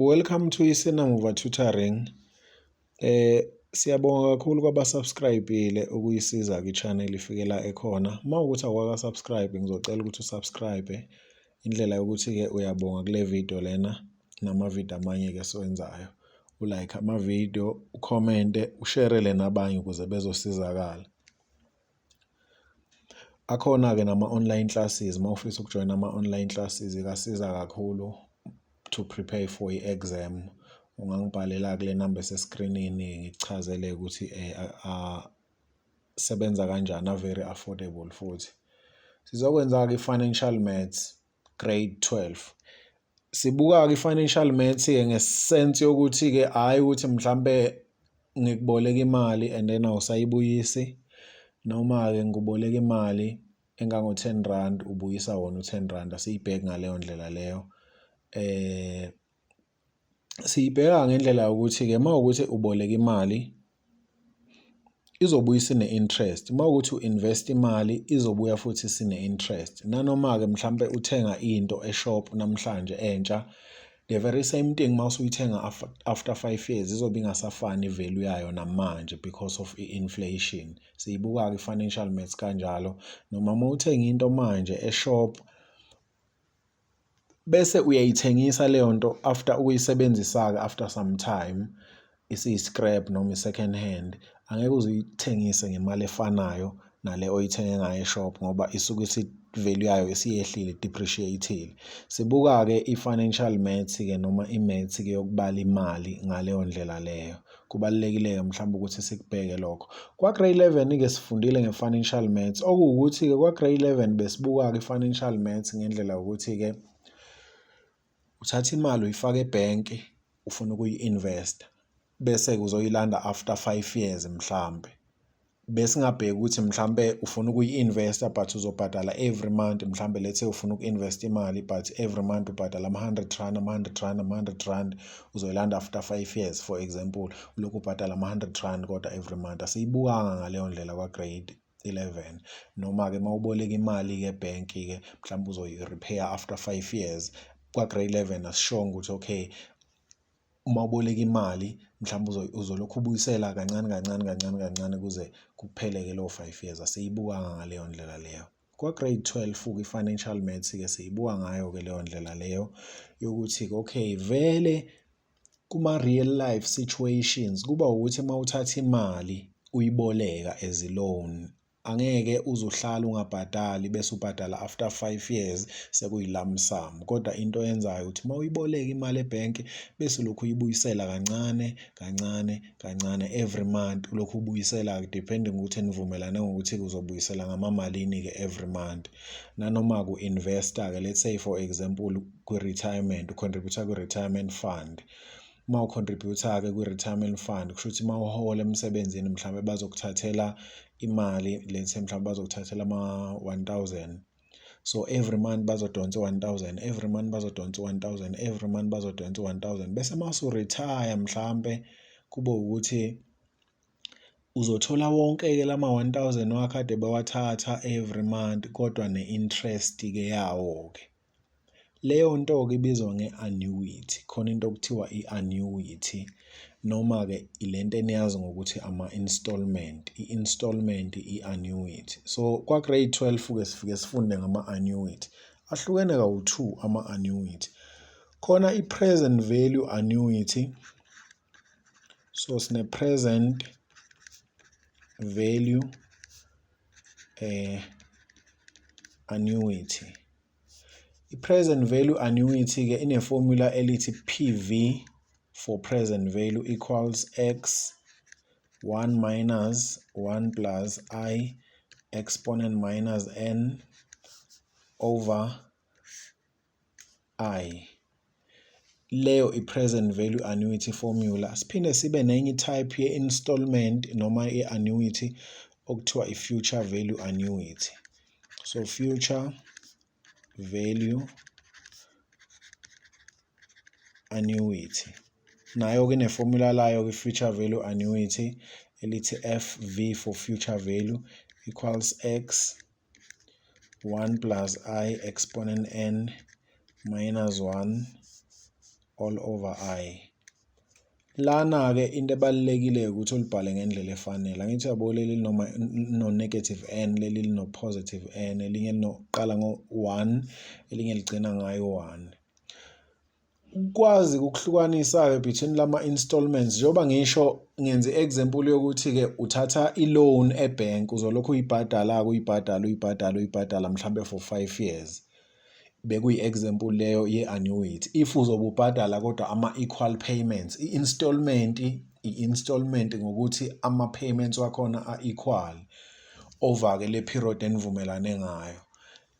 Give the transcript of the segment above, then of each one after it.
Welcome to Isinamuva Tutoring. Siyabonga kakhulu kwaba-subscribe-ile ukuyisiza kwi-channel ifike la ekhona. Uma ukuthi awukaka-subscribe, ngizocela ukuthi u-subscribe. Indlela yokuthi-ke uyabonga kule video lena nama-video amanye-ke esiwenzayo. U-like ama-video, u-comment-e, u-share-ele nabanye ukuze bezosizakala. Akhona-ke nama-online classes, uma ufisa ukujoyina ama-online classes kasiza kakhulu to prepare for i-exam. Ungangibhalela kule namba eseskrinini, ngikuchazele ukuthi asebenza kanjani, a-very affordable futhi. Sizokwenza-ke i-financial maths grade 12. Sibuka-ke i-financial maths-ke nge-sense yokuthi-ke hhayi ukuthi mhlampe ngikuboleka imali and then awusayibuyisi, noma-ke ngikuboleka imali engango-10 rand, ubuyisa wona u-10 rand. Asiyibheki ngaleyo ndlela leyo. Siyibheka ngendlela yokuthi-ke uma kuwukuthi uboleka imali izobuya isine-interest, uma kuwukuthi u-invest imali izobuya futhi isine-interest. Nanoma-ke mhlampe uthenga into e-shop namhlanje entsha, the very same thing uma usuyithenga after 5 years izobe ingasafani i-value yayo namanje because of i-inflation. Siyibuka-ke i-financial maths kanjalo. Noma uma uthenga into manje e-shop bese uyayithengisa leyo nto after ukuyisebenzisa-ke after some time, isiyi-scrap noma i-second hand, angeke uze uyithengise ngemali efanayo nale oyithenge ngayo e-shop ngoba isuke isi-value yayo isiyehlile, depreciate-ile. Sibuka-ke i-financial maths-ke noma i-maths-ke yokubala imali ngaleyo ndlela leyo. Kubalulekile-ke mhlawumbe ukuthi sikubheke lokho. Kwa-grade 11-ke sifundile nge-financial maths, okuwukuthi-ke kwa-grade 11 besibuka-ke i-financial maths ngendlela yokuthi-ke uthatha imali uyifaka ebhenki, ufuna ukuyi-invest-a, bese-ke uzoyilanda after 5 years mhlampe. Besingabheki ukuthi mhlampe ufuna ukuyi-invest-a but uzobhadala every month. Mhlambe let's say ufuna uku-invest imali, but every month ubhadala ama-100 rand, ama-100 rand, ama-100 rand, uzoyilanda after 5 years, for example, ulokhu ubhadala ama-100 rand kodwa every month. Asiyibukanga ngaleyo ndlela kwa-grade 11. Noma-ke uma uboleka imali-ke ebhenki-ke, mhlawumbe uzoyi-repay-a after 5 years. Kwa-grade 11 asishongo ukuthi okay, uma uboleka imali mhlawumbe uzolokhu ubuyisela kancane kancane kancane kancane kuze kuphele-ke lowo 5 years. Asiyibukanga ngaleyo ndlela leyo. Kwa-grade 12-ke i-financial maths-ke siyibuka ngayo-ke leyo ndlela leyo yokuthi-ke okay, vele kuma-real life situations kuba ukuthi uma uthatha imali uyiboleka as i-loan, angeke uze uhlale ungabhadali bese ubhadala after 5 years sekuyi-lump sum, kodwa into oyenzayo ukuthi uma uyiboleka imali ebhenki bese ulokhu uyibuyisela kancane kancane kancane every month, ulokhu ubuyisela depending ukuthi nivumelane ngokuthi uzobuyisela ngamamalini-ke every month. Nanoma ku-invest-a-ke, let's say for example kwi-retirement, u-contribute-a kwi-retirement fund. Uma u-contribute-a-ke kwi-retirement fund, kusho ukuthi uma uhola emsebenzini mhlawumbe bazokuthathela imali, let's say mhlawumbe bazokuthathela ama-1,000, so every month bazodonsa u-1,000, every month bazodonsa u-1,000, every month bazodonsa u-1,000, bese mawusu-retire mhlampe kube ukuthi uzothola wonke-ke lama-1,000 wakho ade bewathatha every month, kodwa ne-interest-ke yawo-ke. Leyo nto-ke ibizwa nge-annuity. Khona into okuthiwa i-annuity, noma-ke ilento eniyazi ngokuthi ama-installment, i-installment i-annuity. So kwa-grade 12-ke sifike sifunde ngama-annuity. Ahlukene kawu-two ama-annuity. Khona i-present value annuity, so sine-present value annuity. I-present value annuity-ke ine-formula elithi PV for present value equals x 1 minus 1 plus i exponent minus n over i. Leyo i-present value annuity formula. Siphinde sibe nenye type ye-installment noma i-annuity okuthiwa i-future value annuity. So future value annuity nayo-ke ine-formula layo kwi-future value annuity elithi FV for future value equals x 1 plus i exponent n minus 1 over i. All over I. Lana-ke into ebalulekile ukuthi ulibhale ngendlela efanele. Angithi uyabo leli linoma no-negative n, leli lino-positive n, elinye linoqala ngo-1, elinye ligcina ngayo 1. Ukwazi ukuhlukanisa-ke between lama-installments, njengoba ngisho ngenza i-example yokuthi-ke uthatha i-loan ebhenki, uzolokhu uyibhadala-ke, uyibhadala, uyibhadala, uyibhadala mhlampe for 5 years. Bekuyi-example leyo ye-annuity. If uzobe ubhadala kodwa ama-equal payments, i-installment, i-installment ngokuthi ama-payments wakhona a-equal over-ke le period enivumelane ngayo.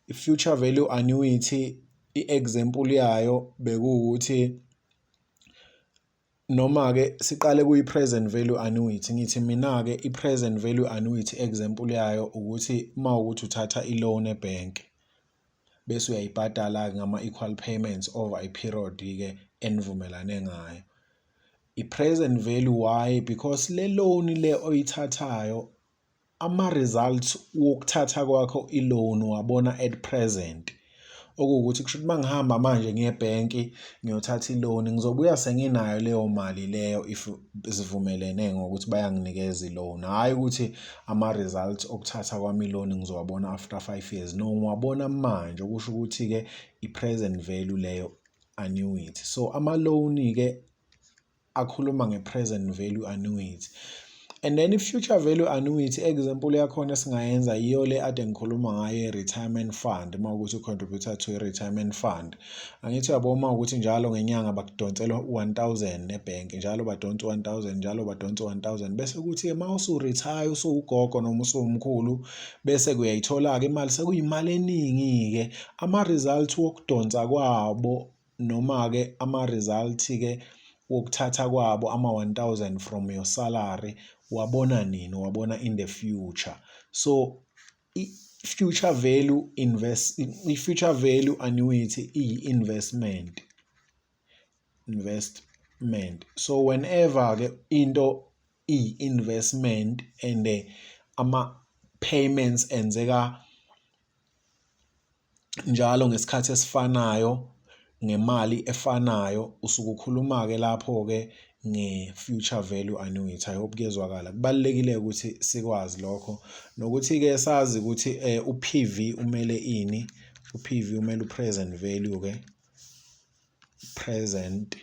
I-future value annuity, i-example yayo bekuwukuthi, noma-ke siqale kuyi-present value annuity, ngithi mina-ke i-present value annuity example yayo ukuthi uma ukuthi uthatha i-loan ebhenki bese uyayibhadala-ke ngama-equal payments over i-period-ke enivumelane ngayo. I-present value, why? Because le loan le oyithathayo, ama-results wokuthatha kwakho i-loan wabona at present, okuwukuthi kusho ukuthi uma ngihamba manje ngiye ebhenki ngiyothatha i-loan, ngizobuya senginayo leyo mali leyo if sivumelene ngokuthi bayanginikeza i-loan. Hhayi ukuthi ama-results okuthatha kwami i-loan ngizowabona after 5 years, no, ngiwabona manje, okusho ukuthi-ke i-present value leyo annuity. So ama-loan-ke akhuluma nge-present value annuity. And then i-future value annuity, example yakhona esingayenza yiyo le ade ngikhuluma ngayo, i-retirement fund. Uma ukuthi u-contribute to i-retirement fund, angithi uyabo, uma ukuthi njalo ngenyanga bakudonsela u-1000 ebhenki, njalo badonsa u-1000, njalo badonsa u-1000, bese kuthi-ke uma usu-retire, usuwugogo noma usuwumkhulu, bese kuyayithola-ke imali, sekuyimali eningi-ke. Ama-results wokudonsa kwabo, noma-ke ama-result-ke wokuthatha kwabo ama-1000 from your salary, wabona nini? Wabona in the future. So i-future value invest, i-future value annuity iyi-investment, investment. So whenever ke into iyi-investment and ama-payments enzeka njalo ngesikhathi esifanayo ngemali efanayo, usuke ukhuluma-ke lapho-ke nge-future value annuity. I hope kuyezwakala. Kubalulekile ukuthi sikwazi lokho, nokuthi-ke sazi ukuthi u-PV umele ini. U-PV umele u-present value-ke, present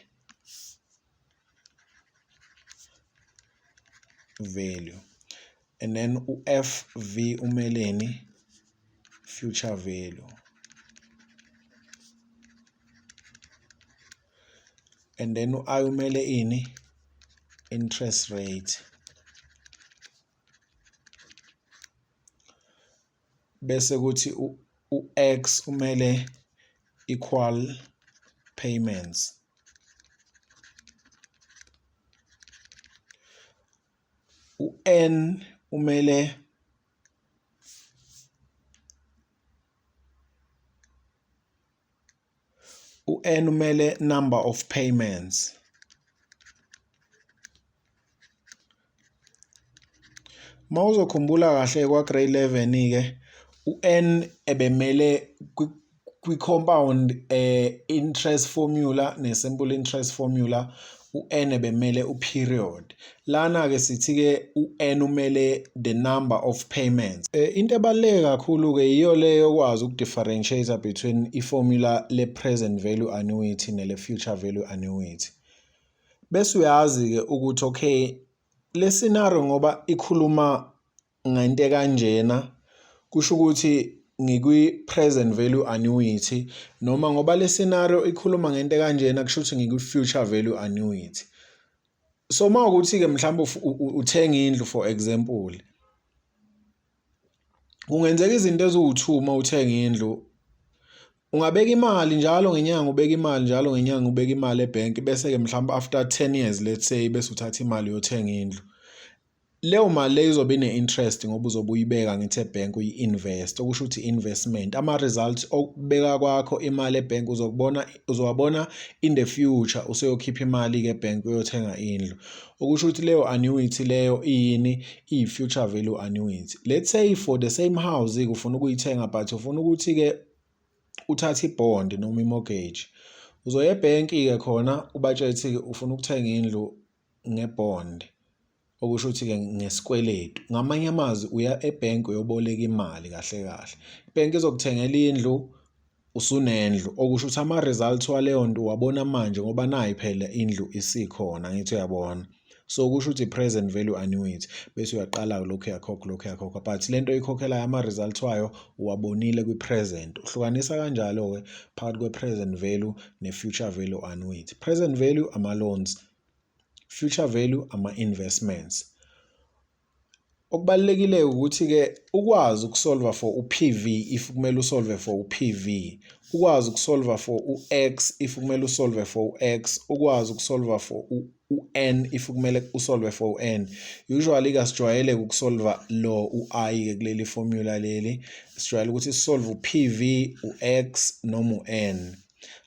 value, and then u-FV umeleni? Future value. And then u-I umele ini? Interest rate. Bese kuthi u-X umele equal payments. U-N umele u-N umele number of payments. Mawuzokhumbula kahle kwa grade 11 ke, u-N ebemele kwi-compound interest formula ne-simple interest formula, u-N ebemele u-period. Lana-ke sithi-ke u-N umele the number of payments. Into ebaluleke kakhulu-ke yiyo le yokwazi uku-differentiate between i-formula le-present value annuity nele-future value annuity. Bese uyazi-ke ukuthi okay, le scenario ngoba ikhuluma ngento ekanjena, kusho ukuthi ngikwi-present value annuity, noma ngoba le scenario ikhuluma ngento ekanjena, kusho ukuthi ngikwi-future value annuity. So uma ukuthi-ke mhlawumbe uthenga indlu, for example, kungenzeka izinto eziwu-2 uma uthenga indlu. Ungabeka imali njalo ngenyanga, ubeka imali njalo ngenyanga, ubeka imali ebhenki, bese-ke mhlawumbe after 10 years, let's say, bese uthatha imali uyothenga indlu. Leyo mali leyo izobe ine-interest ngoba uzobe uyibeka, ngithi, ebhenki, uyi-invest, okusho ukuthi investment. Ama-results okubeka kwakho imali ebhenki uzokubona, uzowabona in the future usuyokhipha imali-ke ebhenki uyothenga indlu, okusho ukuthi leyo annuity leyo iyini? Iyi-future value annuity. Let's say for the same house-ke ufuna ukuyithenga, but ufuna ukuthi-ke uthathe i-bond noma i-mortgage. Uzoya ebhenki-ke khona ubatshele ukuthi-ke ufuna ukuthenga indlu nge-bond, okusho ukuthi-ke ngesikweletu. Ngamanye amazwi uya ebhenki uyoboleka imali kahle kahle. Ibhenki izokuthengela indlu usunendlu, okusho ukuthi ama-results waleyo nto uwabona manje ngoba nayi phela indlu isikhona, angithi uyabona. So kusho ukuthi i-present value annuity bese uyaqala-ke lokhu uyakhokha, lokhu uyakhokha, but le nto oyikhokhelayo ama-results wayo uwabonile kwi-present. Uhlukanisa kanjalo-ke phakathi kwe-present value ne-future value annuity. Present value ama-loans, future value ama-investments. Okubalulekile ukuthi-ke ukwazi ukusolva for u-PV if kumele usolve for u-PV, ukwazi ukusolva for u-X if kumele usolve for u-X, ukwazi ukusolva for u-N if kumele usolve for u-N. Usually-ke asijwayele ukusolva lo u-I-ke kuleli formula leli, sijwayele ukuthi sisolve u-PV, u-X noma u-N.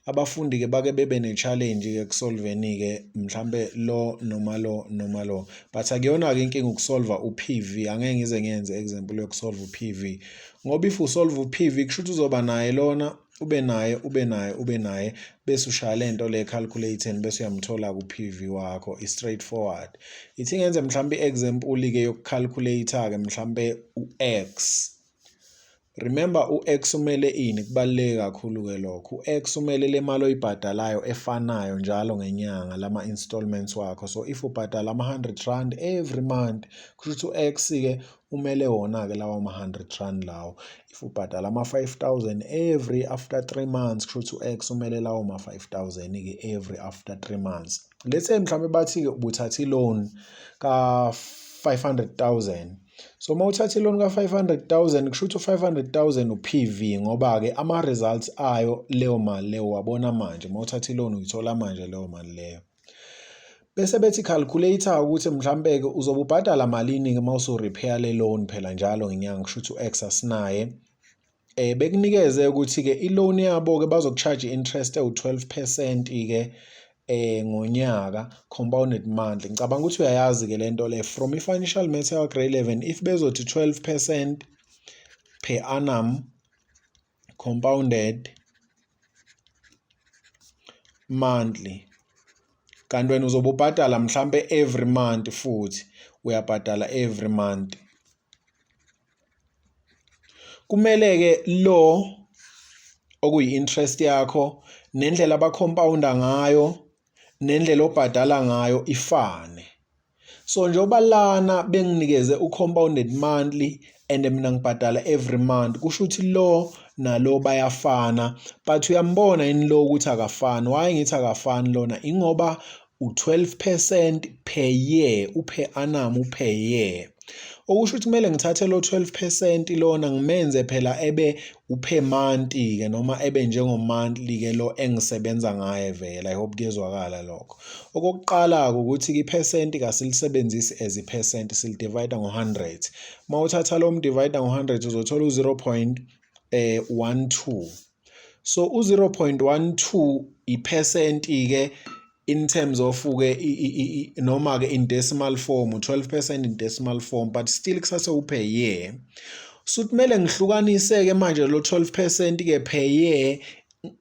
Abafundi-ke bake bebe ne-challenge-ke ekusolveni-ke mhlambe lo noma lo noma lo, but akuyona-ke inkinga ukusolva u-PV, angeke ngize ngiyenze example yokusolva u-PV ngoba if usolve u-PV kusho ukuthi uzoba naye lona, ube naye, ube naye, ube naye, bese ushaya le nto le e-calculator-ni bese uyamthola ku-PV wakho, i-straight forward. Ithi ngenze mhlambe i-example-ke yoku-calculate-ke mhlambe u-X. Remember u-X umele ini? Kubaluleke kakhulu-ke lokho. U-X umele le mali oyibhadalayo efanayo njalo ngenyanga lama-installments wakho. So if ubhadala ama-R100 every month, kusho ukuthi u-X-ke umele wona-ke lawo ma-R100 lawo. If ubhadala ama-5,000 every after 3 months, kusho ukuthi u-X umele lawo ma-5,000-ke every after 3 months. Let's say mhlawumbe bathi-ke ubuthatha i-loan ka-500,000. So uma uthatha i-loan ka-500,000 kusho ukuthi u-500,000 u-PV ngoba-ke ama-results ayo leyo mali leyo wabona manje, uma uthatha i-loan uyithola manje leyo mali leyo. Bese bethi calculate ukuthi mhlambe-ke uzobe ubhadala malini-ke uma usu-repay le loan phela njalo ngenyanga, kusho ukuthi u-X asinaye. Bekunikeze ukuthi-ke i-loan yabo-ke bazoku-charge i-interest ewu-12% ke ngonyaka compounded monthly. Ngicabanga ukuthi uyayazi-ke le nto le from i-financial maths yakwa-grade 11, if bezothi 12% per annum compounded monthly, kanti wena uzobe ubhadala mhlambe every month, futhi uyabhadala every month, kumele-ke lo okuyi-interest yakho nendlela aba-compounda ngayo nendlela obhadala ngayo ifane. So njengoba lana benginikeze u-compounded monthly and mina ngibhadala every month, kusho ukuthi lo nalo bayafana, but uyambona yini lo ukuthi akafani? Why ngithi akafani lona? Ingoba u-12% per year, u-per annum, u-per year, okusho ukuthi kumele ngithathe lo 12% lona ngimenze phela ebe u-per month-ke noma ebe njengo-monthly-ke lo engisebenza ngaye vele. I hope kuyezwakala lokho. Okokuqala-ke ukuthi i-percent kasilisebenzisi as i-percent, sili-divide ngo-100. Uma uthatha lo m-divide ngo-100 uzothola u-0.12. So u-0.12 i-percent-ke in terms of ke noma ke in decimal form, 12% in decimal form, but still kusase u-per year. So kumele ngihlukanise ke manje lo 12% ke per year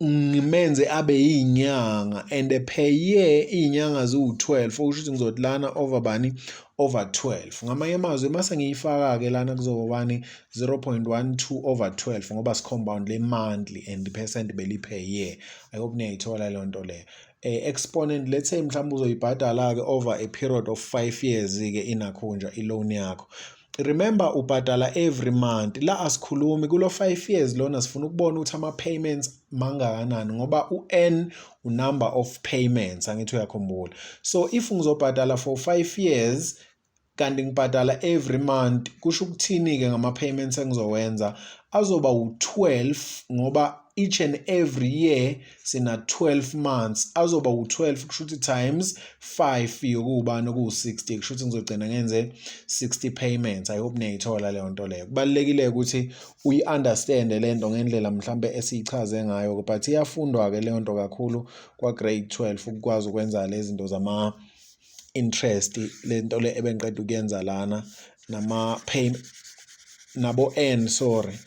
ngimenze abe yinyanga, and per year iy'nyanga ziwu-12, okusho ukuthi ngizothi lana over bani? Over 12. Ngamanye amazwi mase ngiyifaka-ke lana kuzoba bani? 0.12 over 12 ngoba si-compound le monthly and percent beli per year. I hope niyayithola leyo nto leyo. Exponent, let's say mhlawumbe uzoyibhadala-ke over a period of 5 years-ke inakhunja i-loan yakho. Remember ubhadala every month, la asikhulumi kulo 5 years lona, sifuna ukubona ukuthi ama-payments mangakanani ngoba u-N u-number of payments, angithi uyakhumbula? So if ngizobhadala for 5 years kanti ngibhadala every month, kusho ukuthini-ke ngama-payments engizowenza? Azoba u-12 ngoba each and every year sina 12 months, azoba u-12, kusho ukuthi times 5 yokubani? Okuwu-60, kusho ukuthi ngizogcina ngenze 60 payments. I hope niyayithola leyo nto leyo. Kubalulekile ukuthi uyi-understand le nto ngendlela mhlambe esiyichaze ngayo, but iyafundwa-ke leyo nto kakhulu kwa-grade 12, ukukwazi ukwenza lezi zinto zama interest, le nto le ebengiqeda ukuyenza lana nama pay nabo N, sorry.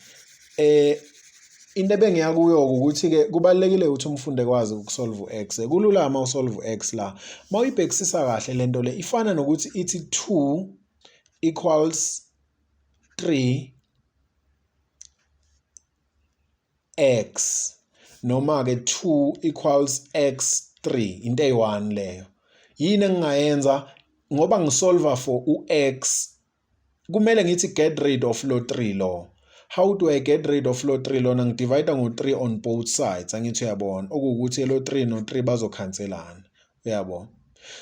Into ebengiya kuyo ukuthi-ke kubalulekile ukuthi umfundi ekwazi ukusolve u-x. Kulula uma usolve u-x la. Uma uyibhekisisa kahle le nto le ifana nokuthi ithi 2 equals 3 x noma-ke 2 equals x 3, into eyi-1 leyo. Yini engingayenza ngoba ngisolva for u-x, kumele ngithi get rid of lo 3 lo. How do I get rid of lo 3 lona? Ngidivide ngo-3 on both sides, angithi uyabona, okuwukuthi lo 3 no 3 bazokhanselana, uyabo.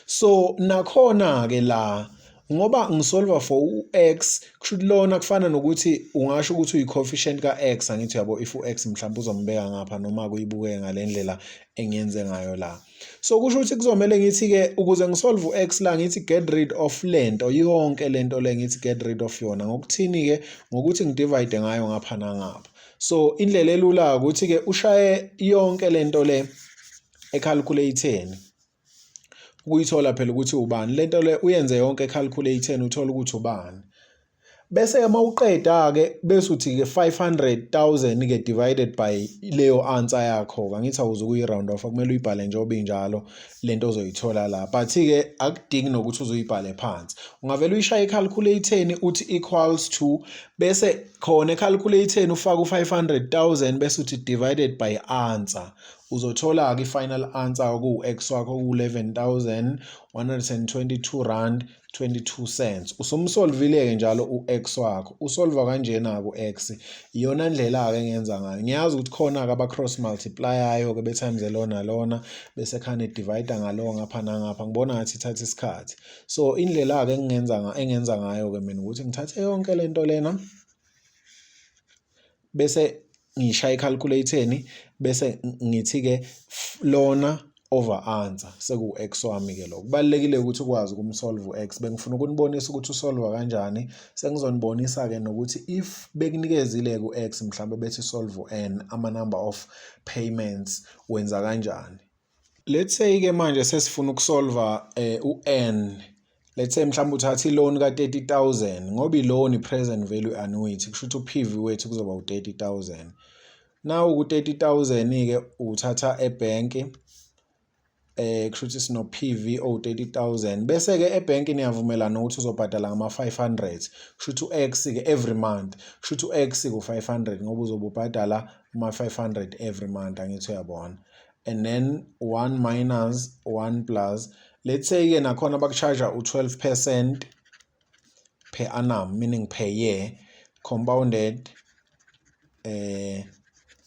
So nakhona-ke la, ngoba ngisolva for u-x, kusho ukuthi lona kufana nokuthi ungasho ukuthi uyi-coefficient ka-x, angithi uyabo, if u-x mhlawumbe uzombeka ngapha noma kuyibuke ngale ndlela engiyenze ngayo la. So kusho ukuthi kuzomele ngithi-ke ukuze ngisolve u-x la, ngithi get rid of lento yonke, lento le ngithi get rid of yona ngokuthini-ke? Ngokuthi ngidivide ngayo ngapha nangapha. So indlela elula ukuthi-ke ushaye yonke lento le ecalculator-ni ukuyithola phela ukuthi ubani lento le, uyenze yonke ecalculator-ni, uthole ukuthi ubani. Bese uma uqeda-ke, bese uthi-ke 500,000 ke divided by leyo answer yakho-ke. Angithi awuze ukuyi-round off, kumele uyibhale njengoba injalo lento ozoyithola la, but-ke akudingi nokuthi uze uyibhale phansi, ungavele uyishaye ecalculator-ni, uthi equals to, bese khona ecalculator-ni ufake u-500,000, bese uthi divided by answer. Uzothola-ke i-final answer ku-x wakho ku-R11,122 22 cents. Usumsolvile-ke njalo u-x wakho, usolva kanjena-ke u-x. Iyona ndlela-ke engenza ngayo. Ngiyazi ukuthi khona-ke aba-cross multiplier-yo-ke, be-times lona lona, bese khane divide ngalo ngapha nangapha. Ngibona ngathi ithatha isikhathi. So indlela-ke engenza ngayo-ke mina ukuthi ngithathe yonke lento lena, bese ngishaya ecalculator-ni, bese ngithi-ke lona over answer, seku-x wami-ke lo. Kubalulekile ukuthi ukwazi ukumsolve u-x. Bengifuna ukunibonisa ukuthi usolva kanjani. Sengizonibonisa-ke nokuthi if bekunikezile-ke u-x, mhlawumbe bethi solve u-n, ama-number of payments, wenza kanjani. Let's say-ke manje sesifuna ukusolva u-n. Let's say mhlawumbe uthatha i-loan ka-30,000. Ngoba i-loan i-present value annuity, kusho ukuthi u-PV wethu kuzoba u-30,000. Now ku-30,000-ke uthatha ebhenki, kusho ukuthi sino PV owu-30,000, bese-ke ebhenki niyavumelana ukuthi uzobhadala ngama-500, kusho ukuthi u-x ke every month, kusho ukuthi u-x ku-500 ngoba uzobe ubhadala ama-500 every month, angithi uyabona. And then 1 minus 1 plus, let's say ke nakhona baku-charge u-12% per annum, meaning per year, compounded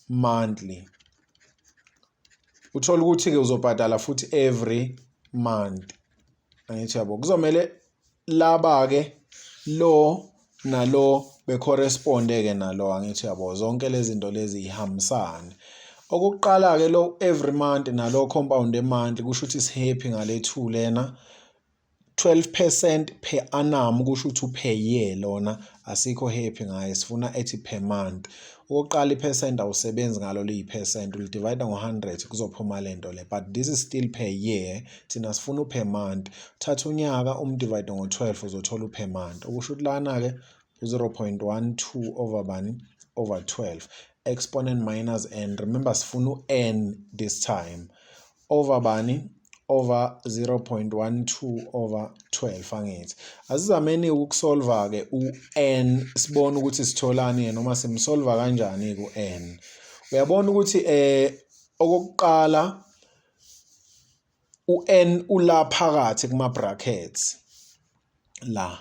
monthly. Uthola ukuthi-ke uzobhadala futhi every month, angithi yabo. Kuzomele laba-ke lo nalo becorresponde-ke nalo, angithi yabo, zonke lezi zinto lezi ihambisane. Okokuqala-ke, lo every month nalo compound monthly, kusho ukuthi si-happy ngale 2 lena. 12% per annum kusho ukuthi per year lona, asikho happy ngaye, sifuna ethi per month. Okokuqala, i-percent awusebenzi ngalo, liyi-percent, ulidivide ngo-100, kuzophuma lento le, but this is still per year, thina sifuna u-per month. Thatha unyaka umdivide ngo-12, uzothola u-per month, okusho ukuthi lana-ke u-0.12 over bani? Over 12 exponent minus n. Remember, sifuna u-n this time. Over bani? Over 0.12 over 12, angithi? Asizameni ukusolva ke u-n, sibone ukuthi sitholani noma simsolva kanjani ku-n. Uyabona ukuthi okokuqala u-n ula phakathi kuma brackets la.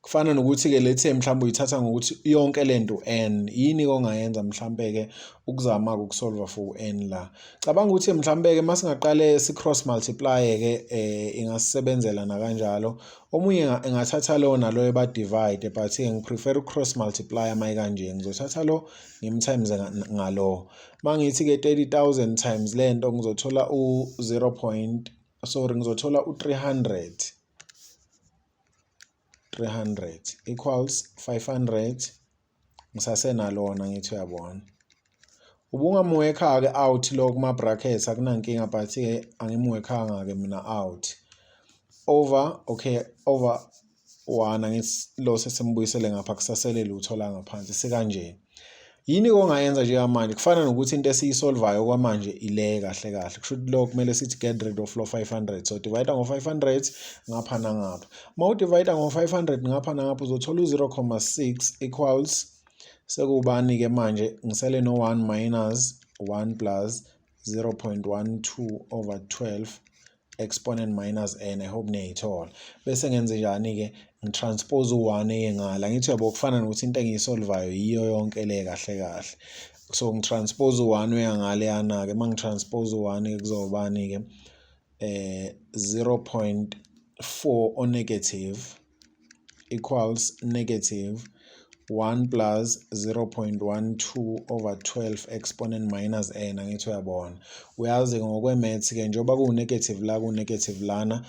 Kufana nokuthi-ke, let's say mhlawumbe uyithatha ngokuthi yonke lento n. Yini ongayenza mhlambe-ke ukuzama-ke ukusolva for u-n la? Cabanga ukuthi mhlambe-ke masingaqale si-cross multiply-ke, ingasisebenzela nakanjalo. Omunye engathatha lo nalo eba-divide, but-ke ngiprefer uku-cross multiply uma kanje. Ngizothatha lo ngim-times ngalo. Mangithi-ke 30,000 times lento, ngizothola u-zero point, sorry, ngizothola u-300. 300 equals 500, ngisasenalona, ngithi uyabona. Ubungamuwekha-ke out lo kuma-brackets, akunankinga, but-ke angimuwekhanga-ke mina out. Over, okay, over 1, angithi lo sesimbuyisele ngapha, kusasele lutho la ngaphansi, sikanje. Yini ongayenza njengamanje? Kufana nokuthi into esiyisolvayo kwamanje ile kahle kahle. Kusho ukuthi lo kumele sithi get rid of lo 500. So divide ngo-500 ngapha nangapha. Uma udivide ngo-500 ngapha nangapha uzothola u-0,6 equals sekubani-ke manje, ngisele no-1 minus 1 plus 0.12 over 12 exponent minus n. I hope niyayithola. Bese ngenze njani-ke? Ngitranspose u-1 eye ngala. Ngithi uyabo, kufana nokuthi into engiyisolvayo yiyo yonke le kahle kahle. So ngitranspose u-1 uya ngaleyana-ke. Uma ngitranspose u-1-ke kuzobani-ke? 0.4 o negative equals negative 1 plus 0.12 over 12 exponent minus n. Angithi uyabona, uyazi ngokwe-maths-ke, njengoba kuwu-negative la, ku-negative lana,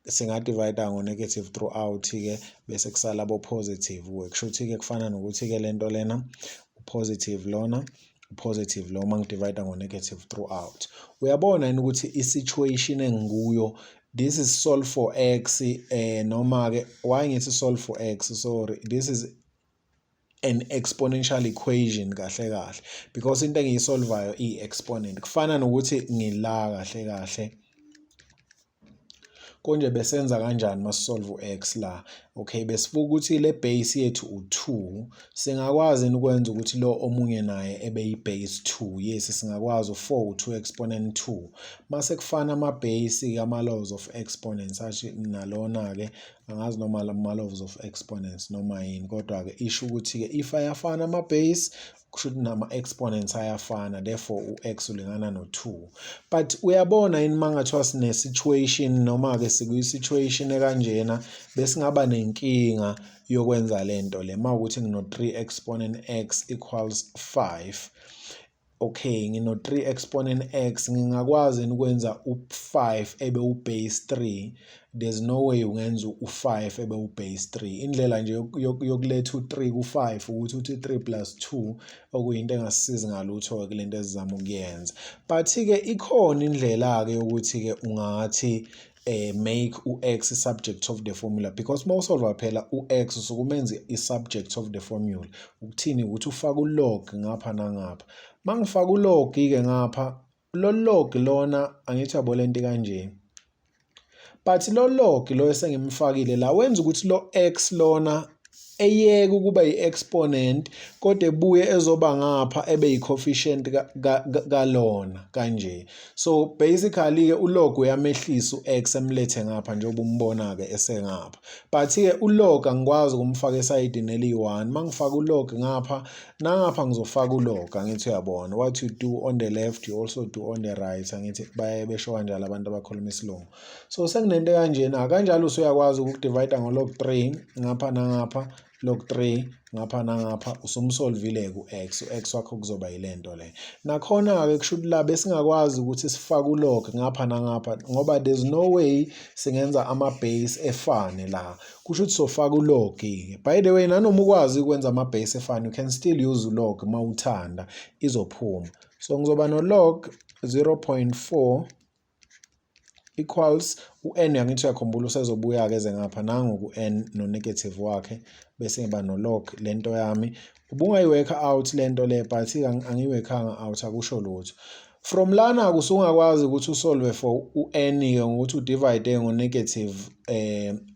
singadivide ngo-negative throughout-ke, bese kusala bo-positive. Kusho ukuthi-ke kufana nokuthi-ke lento lena positive, lona positive lo, uma ngidivide ngo-negative throughout. Uyabona yini ukuthi i-situation engikuyo, this is solve for x, noma-ke why ngithi solve for x, sorry, this is an exponential equation kahle kahle, because into engiyisolvayo i-exponent. Kufana nokuthi ngila kahle kahle konje besenza kanjani masisolve u-x la? Okay, besifuka ukuthi le base yethu u-2, singakwazi ukwenza ukuthi lo omunye naye ebe yi-base 2? Yes, singakwazi. U-4 u-2 exponent 2. Mase kufana ama-base, ama-laws of exponents athi nalona-ke, angazi noma ama-laws of exponents noma yini, kodwa-ke isho ukuthi-ke if ayafana ama-base, kusho ukuthi nama-exponents ayafana, therefore u-x ulingana no-2. But uyabona yini, uma ngathiwa sine-situation noma-ke sikwi-situation ekanjena, besingaba nenkinga yokwenza lento le. Uma ukuthi ngino-3 exponent x equals 5, okay, ngino-3 exponent x, ngingakwazi yini ukwenza u-5 ebe u-base 3? There's no way ungenza u-5 ebe u-base 3. Indlela nje yokuletha u-3 ku-5 ukuthi uthi 3 plus 2, okuyinto engasisizi ngalutho-ke kule nto esizama ukuyenza. But-ke ikhona indlela-ke yokuthi-ke ungathi make u-x subject of the formula, because uma usolva phela u-x usuke umenze i-subject of the formula. Ukuthini? Ukuthi ufake u-log ngapha nangapha. Uma ngifaka u-log-ke ngapha, lo log lona, angithi uyabo lento kanje, but lo log lo esengimfakile la wenza ukuthi lo x lona eyeke ukuba i-exponent, kodwa ebuye ezoba ngapha ebe yi-coefficient kalona kanje. So basically-ke ulog uyamehlisa u-x emlethe ngapha, njengoba umbona-ke esengapha. But-ke ulog angikwazi ukumfaka esayidini eliyi-1. Uma ngifaka ulog ngapha nangapha, ngizofaka ulog. Angithi uyabona, what you do on the left you also do on the right. Angithi baye besho kanjalo abantu abakhuluma isilungu. So sekunento kanjena kanjalo, usuyakwazi ukudivide ngo-log 3 ngapha nangapha, log 3 ngapha nangapha, usumsolvile ku-x. U-x wakho kuzoba yilento le. Nakhona-ke kusho ukuthi la besingakwazi ukuthi sifake ulog ngapha nangapha, ngoba there's no way singenza ama-base efane la. Kusho ukuthi sofaka ulog-ke. By the way, nanoma ukwazi ukwenza ama-base efane, you can still use ulog uma uthanda, izophuma. So ngizoba no-log 0.4 equals u-n. Angithi uyakhumbula, usezobuya-ke eze ngapha, nangu ku-n no-negative wakhe, bese ngiba no-log lento yami. Ubungayi-work out lento le, but angiyi-workanga out, akusho lutho. From lana-ke usungakwazi ukuthi usolve for u-n-ke ngokuthi udivide ngo-negative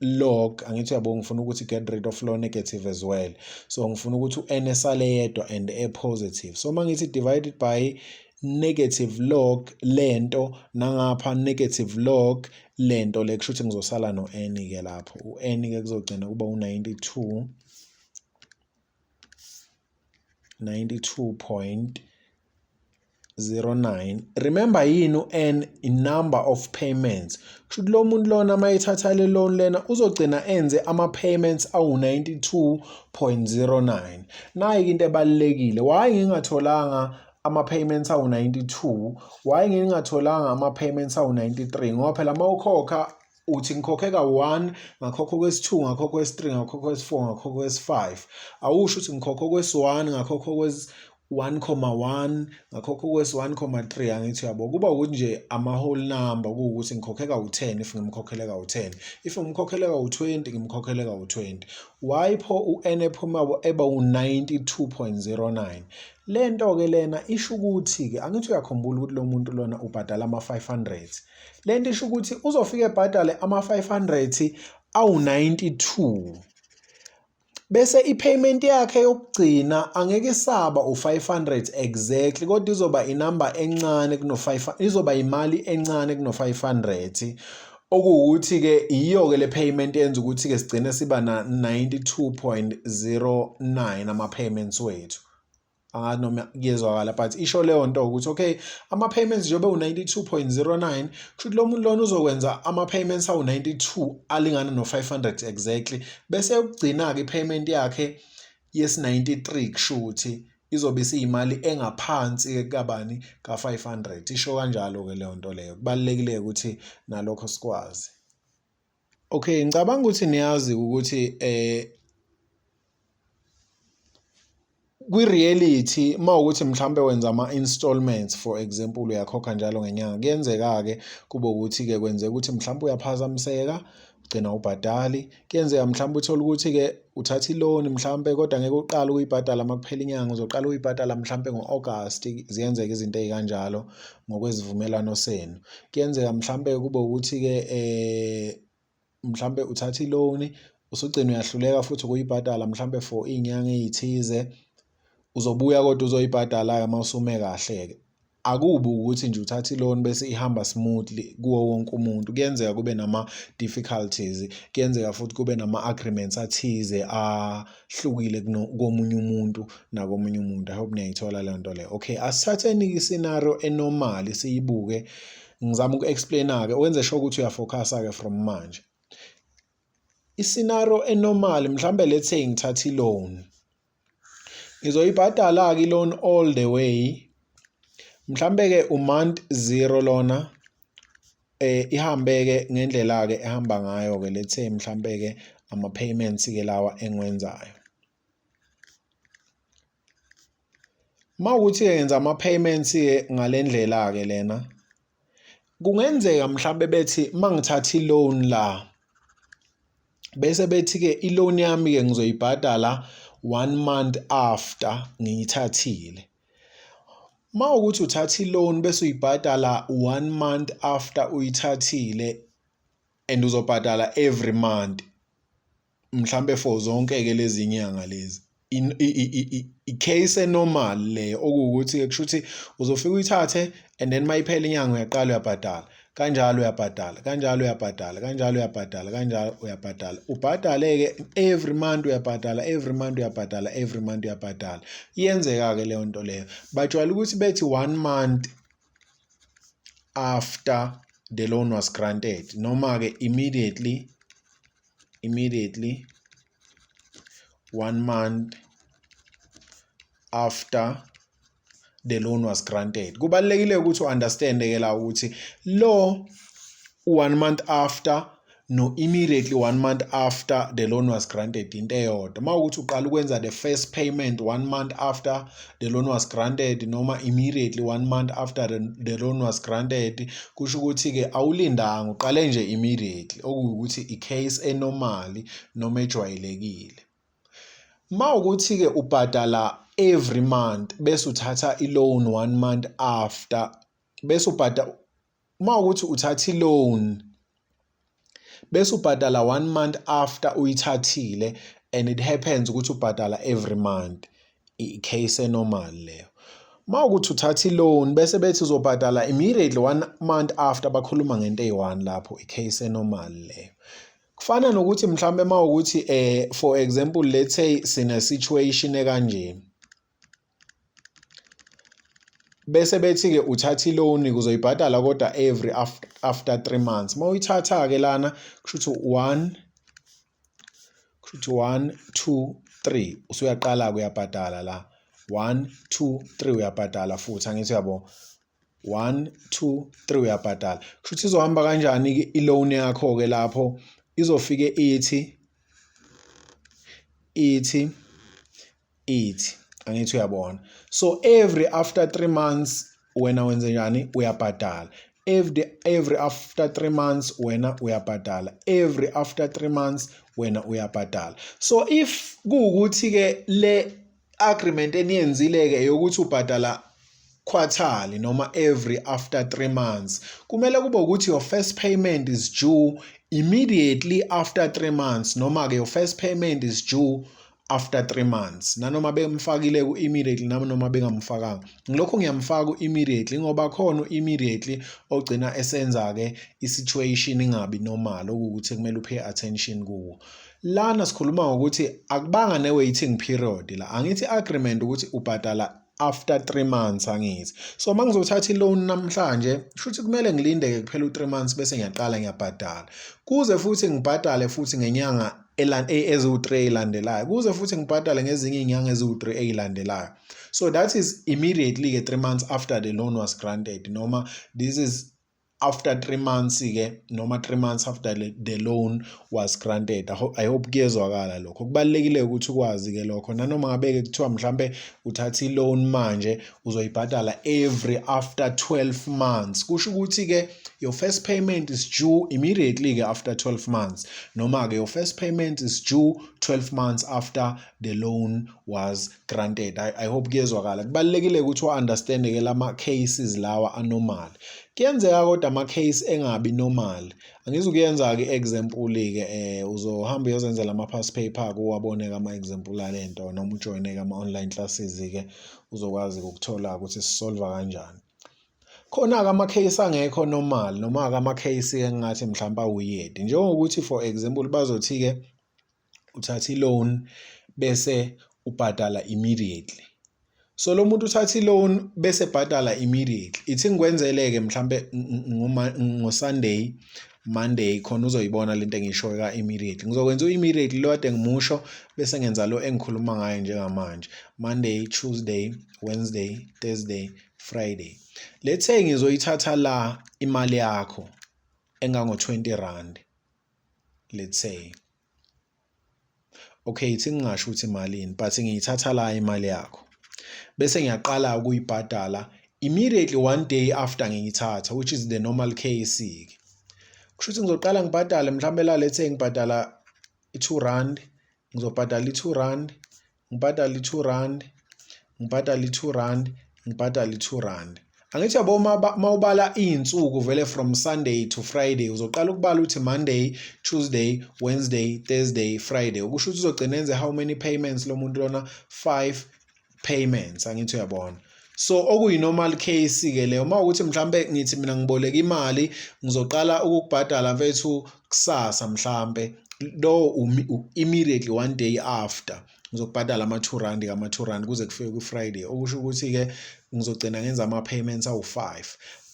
log. Angithi uyabo, ngifuna ukuthi get rid of lo negative as well, so ngifuna ukuthi u-n esale yedwa and e-positive. So uma ngithi divided by negative log lento, nangapha negative log lento le, kusho ukuthi ngizosala no-n-ke lapho. U-n-ke kuzogcina kuba u-92 92.09. Remember, yini u-n? I-number of payments. Kusho ukuthi lo muntu lona uma ethatha le loan lena, uzogcina enze ama-payments awu-92.09. Nayi-ke into ebalulekile: why ngingatholanga ama-payments awu-92? Why ngingatholanga ama-payments awu-93? Ngoba phela uma ukhokha uthi ngikhokhe ka-1, ngakhokha kwesi-2, ngakhokha kwesi-3, ngakhokha kwesi-4, ngakhokha kwesi-5, awusho ukuthi ngikhokha kwesi-1, ngakhokha 1,1, ngakhokha okwesi 1,3, angithi uyabo. Kuba ukuthi nje ama-whole number, kuwukuthi ngikhokhe kawu-10 if ngimkhokhele kawu-10, if ngimkhokhele kawu-20, ngimkhokhele kawu-20. Why pho u-N ephuma eba u-92.09? Le nto-ke lena isho ukuthi-ke, angithi uyakhumbula ukuthi lo muntu lona ubhadala ama-500. Le nto isho ukuthi uzofike ebhadale ama-500 awu-92, bese i-payment yakhe yokugcina angeke isaba u-500 exactly, kodwa izoba inamba encane kuno-5, izoba imali encane kuno-500, okuwukuthi-ke yiyo-ke le payment yenza ukuthi-ke sigcine siba na-92.09 ama-payments wethu. Angazi noma kuyezwakala, but isho leyo nto ukuthi okay, ama-payments njengoba u-92.09, kusho ukuthi lo muntu lona uzokwenza ama-payments awu-92 alingana no-500 exactly, bese yokugcina-ke i-payment yakhe yesi-93 kusho ukuthi izobe isiyimali engaphansi kabani, ka-500. Isho kanjalo-ke leyo nto leyo. Kubalulekile ukuthi nalokho sikwazi. Okay, ngicabanga ukuthi niyazi ukuthi kwi-reality uma ukuthi mhlambe wenza ama-installments, for example, uyakhokha njalo ngenyanga, kuyenzeka-ke kube ukuthi-ke kwenzeka ukuthi mhlawumbe uyaphazamiseka, ugcina ubhadali. Kuyenzeka mhlawumbe uthole ukuthi-ke uthatha i-loan mhlawumbe, kodwa ngeke uqale ukuyibhadala uma kuphela inyanga, uzoqala ukuyibhadala mhlawumbe ngo-August. Ziyenzeka izinto ey'kanjalo ngokwezivumelwano senu. Kuyenzeka mhlawumbe kube ukuthi-ke mhlawumbe uthatha i-loan, usugcina uyahluleka futhi ukuyibhadala mhlawumbe for iy'nyanga ey'thize, uzobuya kodwa uzoyibhadala-ke uma usume kahle-ke. Akubi ukuthi nje uthatha i-loan bese ihamba smoothly kuwo wonke umuntu. Kuyenzeka kube nama-difficulties, kuyenzeka futhi kube nama-agreements athize ahlukile komunye umuntu nakomunye umuntu. I hope niyayithola leyo nto leyo. Okay, asithatheni-ke i-scenario e-normal siyibuke, ngizama uku-explain-a-ke, wenze sure ukuthi uya-focus-a-ke from manje. I-scenario e-normal, mhlambe let's say ngithatha i-loan, ngizoyibhadala-ke i-loan all the way, mhlambe-ke u-month 0 lona, ihambe-ke ngendlela-ke ehamba ngayo-ke, let's say mhlambe-ke ama-payments-ke lawa engiwenzayo. Uma ukuthi-ke ngenza ama-payments-ke ngale ndlela-ke lena, kungenzeka mhlambe bethi uma ngithatha i-loan la, bese bethi-ke i-loan yami-ke ngizoyibhadala 1 month after ngiyithathile. Uma ukuthi uthatha i-loan bese uyibhadala 1 month after uyithathile, and uzobhadala every month mhlambe for zonke-ke lezi nyanga lezi, i-case e-normal leyo, okuwukuthi-ke kusho ukuthi uzofika uyithathe and then mayiphela inyanga uyaqala uyabhadala, kanjalo uyabhadala, kanjalo uyabhadala, kanjalo uyabhadala, kanjalo uyabhadala, ubhadale-ke every month uyabhadala, every month uyabhadala, every month uyabhadala. Iyenzeka-ke leyo nto leyo. Bajwayele ukuthi bethi 1 month after the loan was granted, noma-ke immediately 1 month after the loan was granted. Kubalulekile ukuthi u-understand-ke la ukuthi lo 1 month after no immediately 1 month after the loan was granted into eyodwa. Uma ukuthi uqala ukwenza the first payment 1 month after the loan was granted, noma immediately 1 month after the loan was granted, kusho ukuthi-ke awulindanga, uqale nje immediately, okuwukuthi i-case e-normal noma ejwayelekile. Uma ukuthi-ke ubhadala every month bese uthatha i-loan 1 month after, bese ubhadala, uma ukuthi uthatha i-loan bese ubhadala 1 month after uyithathile, and it happens ukuthi ubhadala every month, i-case e-normal leyo. Uma ukuthi uthatha i-loan bese bethi uzobhadala immediately 1 month after, bakhuluma ngento eyi-1 lapho, i-case e-normal leyo. Kufana nokuthi mhlambe uma ukuthi for example, let's say sine situation ekanje, bese bethi-ke uthatha i-loan uzoyibhadala kodwa every after 3 months. Uma uyithatha-ke lana kusho ukuthi 1, kusho ukuthi 1 2 3, usuyaqala-ke uyabhadala la 1 2 3, uyabhadala futhi, angithi uyabo, 1 2 3 uyabhadala. Kusho ukuthi izohamba kanjani-ke i-loan yakho-ke lapho? Izofike ithi ithi ithi. Angithi uyabona? So every after 3 months wena wenze njani? Uyabhadala. Every after 3 months wena uyabhadala. Every after 3 months wena uyabhadala. So if kuwukuthi ke le agreement eniyenzile ke yokuthi ubhadala quarterly noma every after 3 months, kumele kube ukuthi your first payment is due immediately after 3 months, noma ke your first payment is due after 3 months, nanoma bemfakile ku-immediately nanoma bengamfakanga. Ngilokhu ngiyamfaka ku-immediately ngoba khona u-immediately ogcina esenza-ke i-situation ingabi normal, okuwukuthi kumele u-pay attention kuwo. Lana sikhuluma ngokuthi akubanga ne-waiting period la. Angithi agreement ukuthi ubhadala after 3 months, angithi? So uma ngizothatha i-loan namhlanje, shuthi kumele ngilinde-ke kuphela u-3 months bese ngiyaqala ngiyabhadala, kuze futhi ngibhadale futhi ngenyanga eziwu-3 ey'landelayo, kuze futhi ngibhadale ngezinye iy'nyanga eziwu-3 ey'landelayo. So that is immediately-ke 3 months after the loan was granted, noma this is after 3 months-ke, noma 3 months after the loan was granted. I hope kuyezwakala lokho. Kubalulekile ukuthi ukwazi-ke lokho, nanoma ngabe-ke kuthiwa mhlambe uthatha i-loan manje uzoyibhadala every after 12 months, kusho ukuthi-ke your first payment is due immediately-ke after 12 months, noma-ke your first payment is due 12 months after the loan was granted. I hope kuyezwakala. Kubalulekile ukuthi u-understand-ke lama cases lawa a-normal. Kuyenzeka kodwa ama-case engabi normal. Angizukuyenza-ke i-example-ke, uzohamba uyozenzela ama-past paper-ke uwabone-ke ama-example alento, noma ujoyine-ke ama-online classes-ke, uzokwazi ukuthola ukuthi si-solve kanjani. Khona-ke ama-case angekho normal, noma-ke ama-case engingathi mhlawumbe a-weird, njengokuthi for example bazothi-ke uthatha i-loan bese ubhadala immediately. So lo muntu uthatha i-loan bese ebhadala immediately. Ithi ngikwenzele-ke mhlambe ngo-Sunday, Monday, khona uzoyibona lento engiyishoyo ka-immediately. Ngizokwenza u-immediately lo kade ngimusho bese ngenza lo engikhuluma ngayo njengamanje. Monday, Tuesday, Wednesday, Thursday, Friday. Let's say ngizoyithatha la imali yakho engango R20, let's say. Okay, ithi ngingasho ukuthi imalini, but ngiyithatha la imali yakho. Bese ngiyaqala ukuyibhadala immediately one day after ngiyithatha, which is the normal case-ke. Kusho ukuthi ngizoqala ngibhadale mhlambe la, let's say ngibhadala i-R2, ngizobhadala i-R2, ngibhadale i-R2, ngibhadale i-R2, ngibhadale i-R2. Angithi yabo, mawubala iy'nsuku vele from Sunday to Friday, uzoqala ukubala uthi Monday, Tuesday, Wednesday, Thursday, Friday. Okusho ukuthi uzogcina enze how many payments lo muntu lona? 5 payments, angithi uyabona? So okuyi-normal case-ke leyo. Uma ukuthi mhlambe ngithi mina ngiboleka imali, ngizoqala ukukubhadala mfethu kusasa mhlambe, lo immediately one day after ngizokubhadala ama-R2 ngama-R2 kuze kufike ku-Friday, okusho ukuthi-ke ngizogcina ngenza ama-payments awu-5.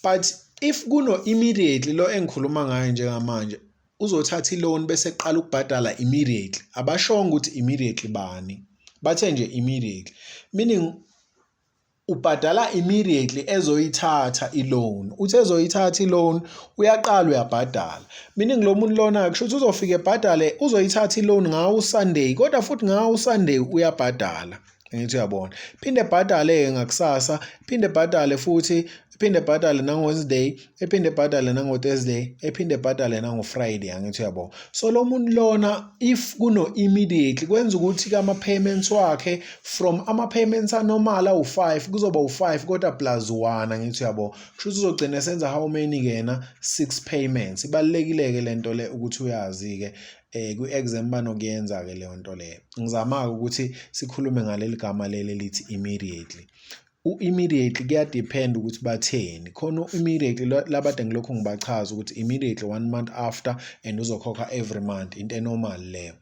But if kuno immediately lo engikhuluma ngayo njengamanje, uzothatha i-loan bese eqala ukubhadala immediately. Abashongo ukuthi immediately bani, bathe nje immediately, meaning ubhadala immediately ezoyithatha i-loan. Uthi ezoyithatha i-loan uyaqala uyabhadala, meaning lo muntu lona kusho ukuthi uzofika ebhadale, uzoyithatha i-loan ngawo uSunday, kodwa futhi ngawo uSunday uyabhadala, angithi uyabona? Phinde ebhadale-ke ngakusasa, phinde ebhadale futhi, ephinde ebhadale nango-Wednesday, ephinde ebhadale nango-Thursday, ephinde ebhadale nango-Friday, angithi uyabona? So lo muntu lona, if kuno immediately, kwenza ukuthi ama-payments wakhe from ama-payments a-normal awu-5 kuzoba u-5 kodwa plus 1, angithi uyabo? Kusho ukuthi uzogcina esenza how many kena? 6 payments. Ibalulekile-ke lento le ukuthi uyazi-ke, kwi-exam banokuyenza-ke leyo nto leyo. Ngizama-ke ukuthi sikhulume ngaleli gama leli elithi immediately. U-immediately kuya-depend ukuthi batheni. Khona u-immediately labade ngilokhu ngibachaza ukuthi immediately one month after and uzokhokha every month, into e-normal leyo.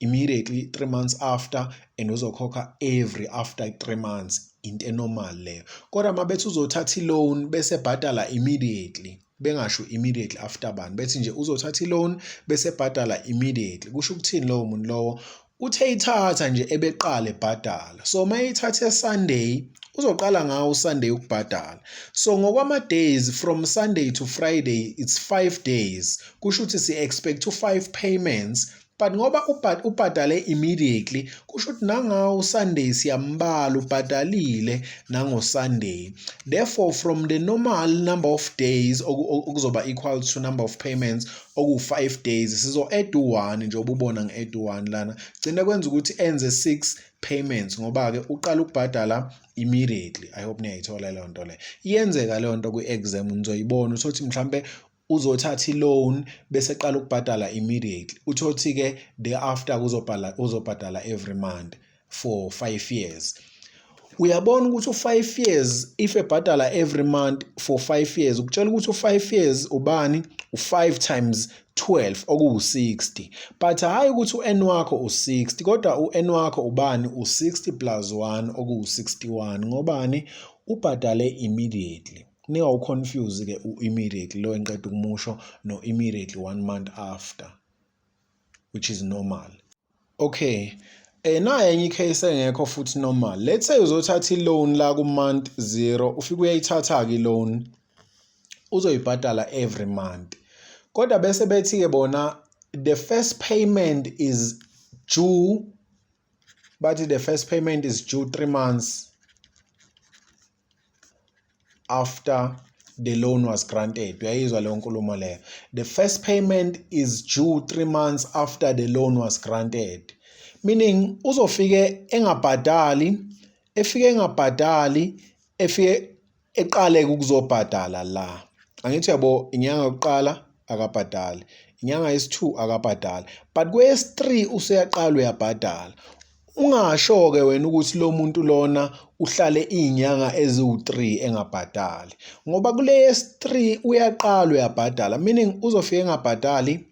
Immediately 3 months after and uzokhokha every after 3 months, into e-normal leyo. Kodwa uma bethi uzothatha i-loan bese ebhadala immediately, bengasho immediately after bani, bethi nje uzothatha i-loan bese ebhadala immediately, kusho ukuthini lowo muntu lowo? Uthe ithatha nje ebeqala ebhadala. So uma eyithathe Sunday, uzoqala ngawo uSunday ukubhadala. So ngokwama days from Sunday to Friday it's 5 days, kusho ukuthi si-expect u-5 payments. But But ngoba ubhadale immediately, kusho ukuthi nangawo uSunday siyambala, ubhadalile nango-Sunday. Therefore, from the normal number of days okuzoba equal to number of payments oku-5 days, sizo-add u-1 njengoba ubona ngi-add u-1 lana, gcina kwenza ukuthi enze 6 payments ngoba-ke uqala ukubhadala immediately. I hope niyayithola leyo nto leyo. Iyenzeka leyo nto kwi-exam, nizoyibona. Utholukuthi mhlampe uzothatha i-loan bese eqala ukubhadala immediately, utholukuthi-ke thereafter uzobhadala every month for 5 years. Uyabona ukuthi u-5 years, if ebhadala every month for 5 years, ukutshela ukuthi u-5 years ubani? U-5 times 12, okuwu-60. But hhayi ukuthi u-n wakho u-60, kodwa u-n wakho ubani? U-60 plus 1, okuwu-61. Ngobani? Ubhadale immediately. Ningawu-confuse-ke u-immediately lo engiqeda ukumusho no-immediately one month after, which is normal. Okay, nayi enye i-case engekho futhi normal. Let's say uzothatha i-loan la ku-month 0, ufike uyayithatha-ke i-loan, uzoyibhadala every month, kodwa bese bethi-ke bona the first payment is due, bathi the first payment is due 3 months after the loan was granted. Uyayizwa leyo nkulumo leyo? The first payment is due 3 months after the loan was granted, meaning uzofike engabhadali, efike engabhadali, efike eqale ukuzobhadala la. Angithi yabo, inyanga yokuqala akabhadali, inyanga yesi-2 akabhadali, but kweyesi-3 useyaqala uyabhadala. Ungasho-ke wena ukuthi lo muntu lona uhlale iy'nyanga eziwu-3 engabhadali, ngoba kule yesi-3 uyaqala uyabhadala, meaning uzofike engabhadali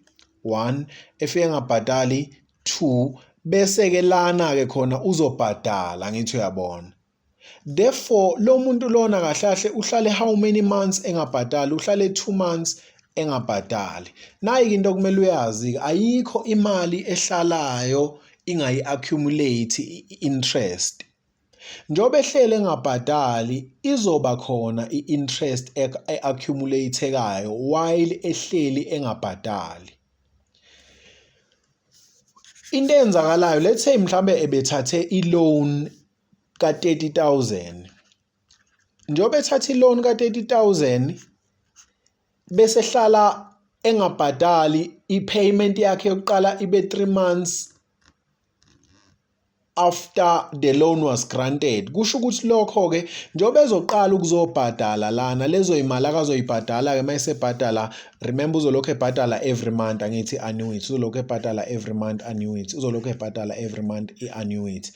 1, efike engabhadali 2, bese-ke lana-ke khona uzobhadala. Angithi uyabona? Therefore, lo muntu lona kahle kahle uhlale how many months engabhadali? Uhlale 2 months engabhadali. Nayi-ke into okumele uyazi-ke, ayikho imali ehlalayo ingayi-accumulate i-interest. Njengoba ehlele engabhadali, izoba khona i-interest e-accumulate-ekayo while ehleli engabhadali. Into eyenzakalayo, let's say mhlambe ebethathe i-loan ka-30,000. Njengoba ethatha i-loan ka-30,000 bese ehlala engabhadali, i-payment yakhe yokuqala ibe 3 months after the loan was granted, kusho ukuthi lokho-ke njengoba ezoqala ukuzobhadala lana, lezo imali akazoyibhadala-ke uma esebhadala, remember, uzolokhu ebhadala every month, angithi, annuity, uzolokhu ebhadala every month annuity, uzolokhu ebhadala every month i-annuity.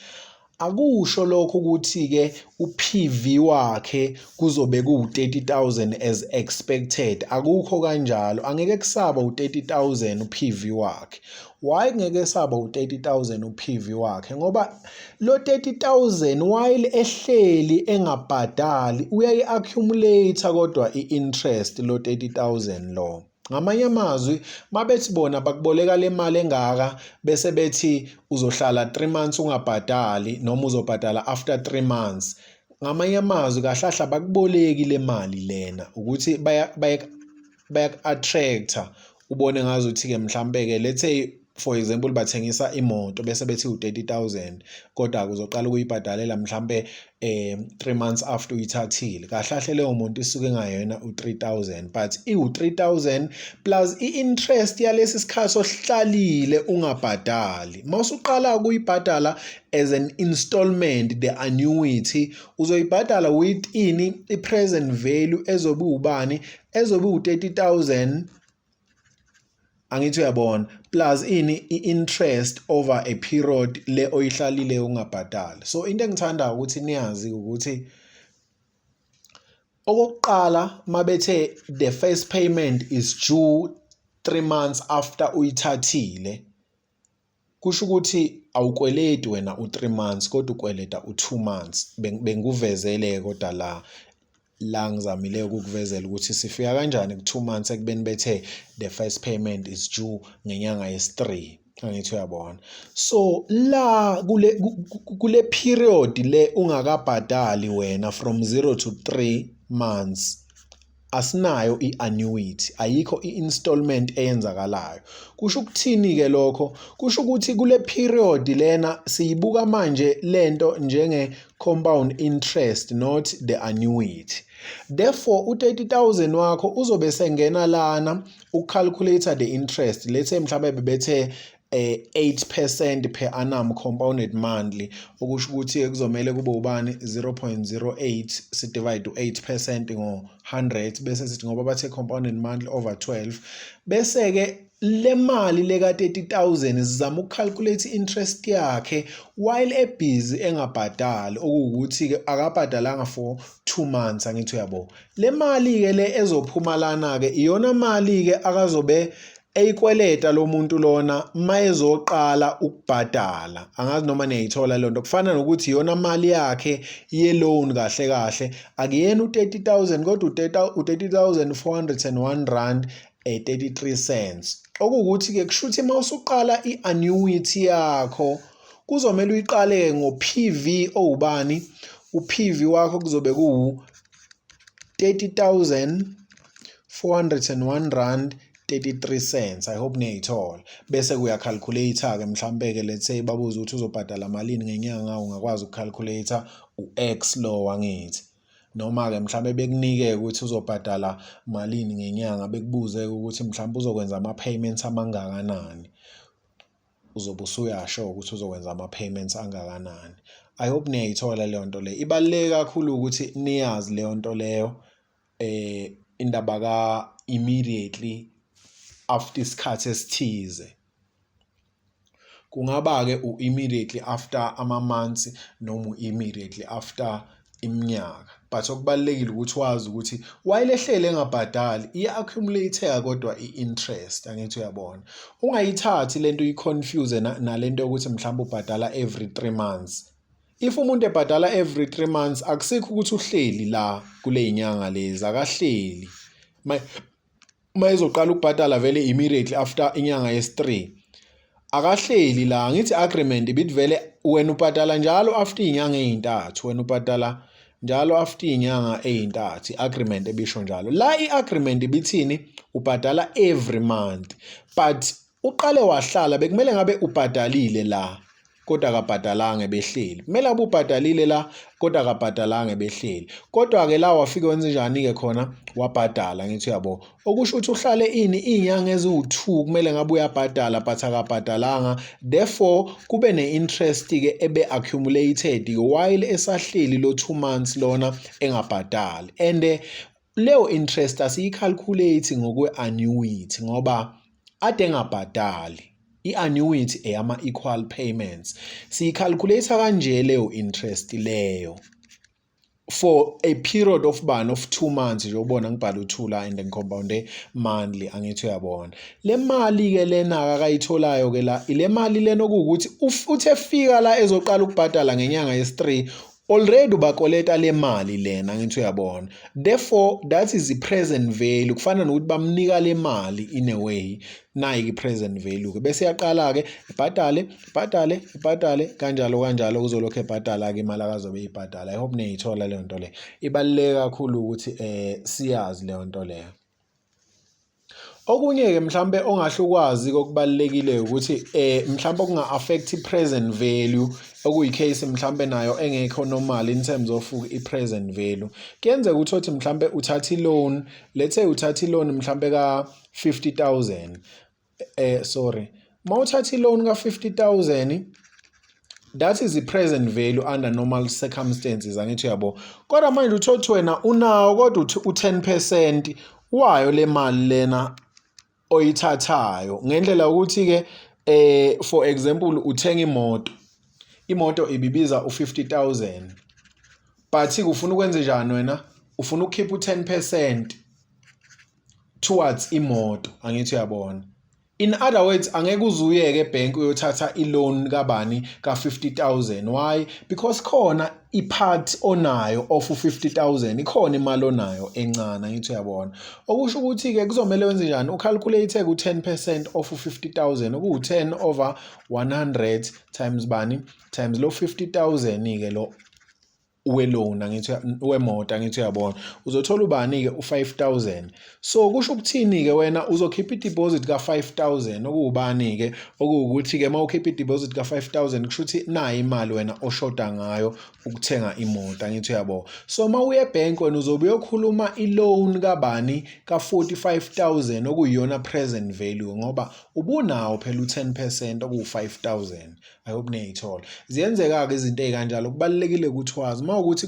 Akusho lokho ukuthi-ke u-PV wakhe kuzobe kuwu-30,000 as expected. Akukho kanjalo, angeke kusaba u-30,000 u-PV wakhe. Why kungeke saba u-30,000 u-PV wakhe? Ngoba lo 30,000, while ehleli engabhadali, uyayi-accumulate kodwa i-interest lo 30,000 lo. Ngamanye amazwi, mabethi bona bakuboleka le mali engaka, bese bethi uzohlala 3 months ungabhadali noma uzobhadala after 3 months, ngamanye amazwi kahle kahle abakuboleki le mali lena, ukuthi bayaku-attract-a, ubone ngazuthi-ke mhlampe-ke, let's say for example, bathengisa imoto bese bethi u-30,000, kodwa uzoqala ukuyibhadalela mhlampe 3 months after uyithathile. Kahle kahle leyo moto isuke ingayona u-3000, but iwu-3000 plus i-interest yalesi sikhathi ohlalile ungabhadali. Mawusuqala ukuyibhadala as an installment, the annuity uzoyibhadala with ini? I-present value ezobe ubani? Ezobe u-30,000, angithi uyabona, plus ini? I-interest over a period le oyihlalile ungabhadali. So into engithanda ukuthi niyazi ukuthi okokuqala, mabethe the first payment is due 3 months after uyithathile, kusho ukuthi awukweleti wena u-3 months, kodwa ukweleta u-2 months. Bengikuvezele kodwa la ngizamile ukukuvezela ukuthi sifika kanjani ku-2 months ekubeni bethe the first payment is due ngenyanga yesi-3, angithi uyabona? So la kule period le ungakabhadali wena, from 0 to 3 months, Asinayo i-annuity, ayikho i-installment eyenzakalayo. Kusho ukuthini-ke lokho? Kusho ukuthi kule period lena siyibuka manje lento njenge-compound interest, not the annuity. Therefore, u-30,000 wakho uzobe sengena lana uku-calculate the interest. Let's say mhlawumbe bebethe 8% per annum compounded monthly, okusho ukuthi kuzomele kube ubani? 0.08 si-divide u-8% ngo-100, bese sithi ngoba bathe compounded monthly over 12. Bese ke le mali le ka 30,000 sizama uku-calculate interest yakhe while e-busy engabhadali, okuwukuthi ke akabhadalanga for 2 months, angithi uyabo? Le mali ke le ezophuma lana ke iyona mali ke akazobe eyikweleta lo muntu lona mayezoqala ukubhadala. Angazi noma niyayithola leyo nto. Kufana nokuthi iyona mali yakhe ye-loan kahle kahle, akuyena u-30,000 kodwa u-30,401 rand 33 cents. Okuwukuthi-ke kusho ukuthi uma usuqala i-annuity yakho kuzomele uyiqale ngo-PV owubani? U-PV wakho kuzobe kuwu 30,401 rand 33 cents. I hope niyayithola. Bese kuya-calculate-ke mhlampe-ke, let's say babuza ukuthi uzobhadala malini ngenyanga, ungakwazi uku-calculate u-X lo, angithi? Noma-ke mhlambe bekunike ukuthi uzobhadala malini ngenyanga, bekubuze ukuthi mhlawumbe uzokwenza ama-payments amangakanani, uzobe usuyasho ukuthi uzokwenza ama-payments angakanani. I hope niyayithola leyo nto leyo. Ibaluleke kakhulu ukuthi niyazi leyo nto leyo, indaba ka immediately after isikhathi esithize. Kungaba-ke u-immediately after ama-months noma u-immediately after iminyaka, but okubalulekile ukuthi wazi ukuthi while ehlele engabhadali iya-accumulate-eka kodwa i-interest, angithi uyabona? Ungayithathi lento uyi-confuse nalento yokuthi mhlawumbe ubhadala every 3 months. If umuntu ebhadala every 3 months, akusikho ukuthi uhleli la kule yinyanga lezi, akahleli. Uma ezoqala ukubhadala vele immediately after inyanga yesi-3, akahleli la. Ngithi agreement ibithi vele wena ubhadala njalo after iy'nyanga ey'ntathu, wena ubhadala njalo after iy'nyanga ey'ntathu, i-agreement ebisho njalo. La i-agreement ibithini? Ubhadala every month, but uqale wahlala, bekumele ngabe ubhadalile la kodwa akabhadalanga, ebehleli. Kumele abe ubhadalile la kodwa akabhadalanga, ebehleli. Kodwa-ke la wafike wenze njani-ke khona? Wabhadala, ngithi uyabo? Okusho ukuthi uhlale ini? Iy'nyanga eziwu-2 kumele ngabe uyabhadala, but akabhadalanga. Therefore kube ne-interest-ke ebe accumulated while esahleli lo 2 months lona engabhadali, and leyo interest asiyi-calculate ngokwe-annuity ngoba ade engabhadali. I-annuity eyama-equal payments. Siyi-calculate kanje leyo interest leyo for a period of bani? Of 2 months nje. Ubona ngibhala u-2 la and ngi-compound monthly, angithi uyabona? Le mali ke lena akayitholayo ke la, ile mali lena okuwukuthi uthe efika la ezoqala ukubhadala ngenyanga yesi-3, already ubakoleta le mali lena, angithi uyabona? Therefore that is the present value. Kufana nokuthi bamnika le mali in a way. Nayi i-present value ke, bese yaqala ke ibhadale, ibhadale, ibhadale kanjalo kanjalo, kuzolokhu ebhadala ke imali akazobe eyibhadala. I hope niyayithola leyo nto leyo. Ibaluleke kakhulu ukuthi siyazi leyo nto leyo. Okunye-ke mhlambe ongahle ukwazi okubalulekile ukuthi mhlambe okunga-affect i-present value, okuyi-case mhlambe nayo engekho normal in terms of i-present value. Kuyenzeka ukuthi mhlambe uthatha i-loan, let's say uthatha i-loan mhlambe ka-50,000, sorry, mawuthatha i-loan ka-50,000, that is the present value under normal circumstances, angithi uyabo? Kodwa manje uthothi wena unawo kodwa u-10% wayo le mali lena oyithathayo, ngendlela ukuthi ke for example uthenga imoto, imoto ibibiza u50000, but ufuna ukwenza njani wena? Ufuna ukukhipha u10% towards imoto, angithi uyabona? In other words, angeke uze uyeke ebhenki uyothatha i-loan kabani? Ka-50,000. Why? Because khona i-part onayo of u-50,000, ikhona imali onayo encane, angithi uyabona? Okusho ukuthi-ke kuzomele wenze njani? U-calculate ku-10% of u-50,000, okuwu-10 over 100 times bani? Times lo 50,000-ke lo. We-loan, angithi, wemoto, angithi uyabona, uzothola ubani-ke? U-5000. So kusho ukuthini-ke? Wena uzokhipha i-deposit ka-5000, okuwubani-ke? Okuwukuthi-ke uma ukhipha i-deposit ka-5000, kusho ukuthi nayi imali wena oshoda ngayo ukuthenga imoto, angithi uyabo. So uma uye ebhenki, wena uzobe uyokhuluma i-loan kabani? Ka-45 000, okuyiyona present value, ngoba ubunawo phela u-10%, okuwu-5000. I hope niyayithola. Ziyenzeka-ke izinto ey'kanjalo. Kubalulekile ukuthi wazi uma ukuthi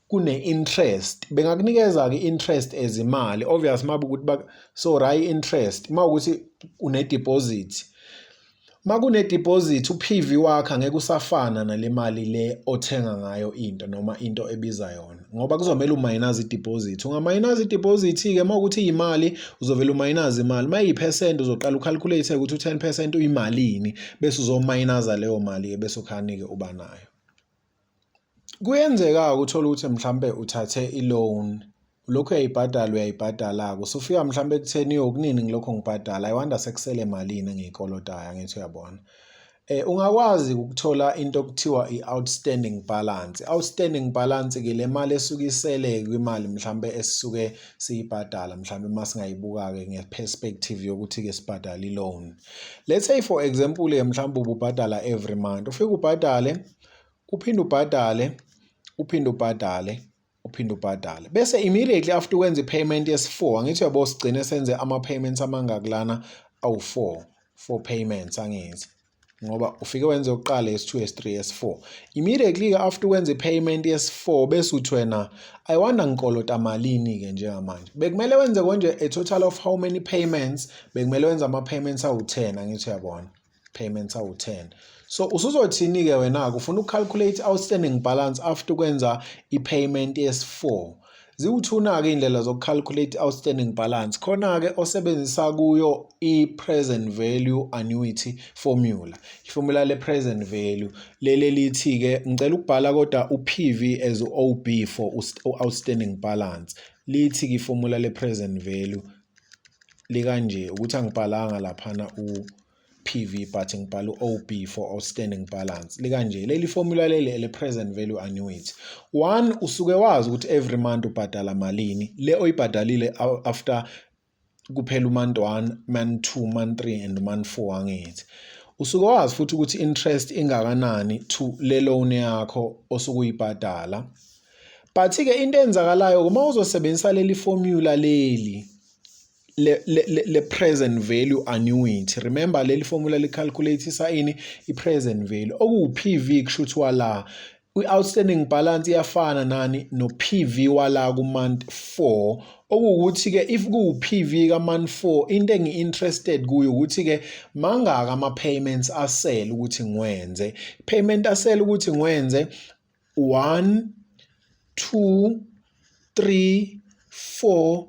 kune-interest, bengakunikeza-ke i-interest as imali, obvious uma ukuthi, so right, interest uma ukuthi une-deposit, uma kune-deposit, u-PV wakho angeke usafana nale mali le othenga ngayo into noma into ebiza yona, ngoba kuzomele u-minus i-deposit. Unga-minus i-deposit-ke, uma ukuthi iyimali, uzovele u-minus imali. Uma iyi-percent, uzoqala u-calculate ukuthi u-10% uyimalini, bese uzo-minusa leyo mali-ke, bese ukhani-ke uba nayo. Kuyenzeka-ke uthole ukuthi mhlampe uthathe i-loan, ulokhu uyayibhadala, uyayibhadala-ke, usufika mhlampe ekutheni, yo, kunini ngilokhu ngibhadala, I wonder sekusele malini engiyikolotayo, angithi uyabona. Ungakwazi ukuthola into okuthiwa i-outstanding balance. I-outstanding balance-ke le mali esuke isele kwimali mhlampe esisuke siyibhadala, mhlampe uma singayibuka-ke nge-perspective yokuthi-ke sibhadala i-loan. Let's say, for example-ke, mhlawumbe ububhadala every month, ufike ubhadale, uphinde ubhadale, uphinde ubhadale, uphinde ubhadale, bese immediately after ukwenza i-payment yesi-4, angithi uyabo, sigcine senze ama-payments amangaki lana? Awu-4, four payments, angithi? Ngoba ufike wenze yokuqala, yes-2, yes-3, yes-4. Immediately-ke after ukwenza i-payment yes-4, bese uthi wena, I wonder ngikolota malini-ke njengamanje? Bekumele wenze konje a total of how many payments? Bekumele wenze ama-payments awu-10, angithi uyabona, payments awu-10. So usuzothini-ke wena-ke? Ufuna uku-calculate outstanding balance after ukwenza i-payment yes-4. Ziwu-two-na-ke iy'ndlela zoku-calculate outstanding balance. Khona-ke osebenzisa kuyo i-present value annuity formula, i-formula le-present value leli lithi-ke, ngicela ukubhala kodwa u-PV as u-OB for u-outstanding balance. Lithi-ke i-formula le-present value likanje, ukuthi angibhalanga laphana u-PV but ngibhala u-OB for outstanding balance. Likanje leli formula leli le-present value annuity. One, usuke wazi ukuthi every month ubhadala malini le oyibhadalile after kuphela u-month 1, month 2, month 3 and month 4, angithi? Usuke wazi futhi ukuthi interest ingakanani to le loan yakho osuke uyibhadala. But-ke into eyenzakalayo uma uzosebenzisa leli formula leli le present value annuity, remember leli formula li-calculate-isa ini? I-present value, okuwu-PV. Kusho ukuthi wala i-outstanding balance iyafana nani? No-PV wala ku-month 4. Okuwukuthi-ke if kuwu-PV ka-month 4, into engi-interested kuyo ukuthi-ke mangaka ama-payments asele ukuthi ngiwenze. Payment asele ukuthi ngiwenze 1, 2, 3, 4,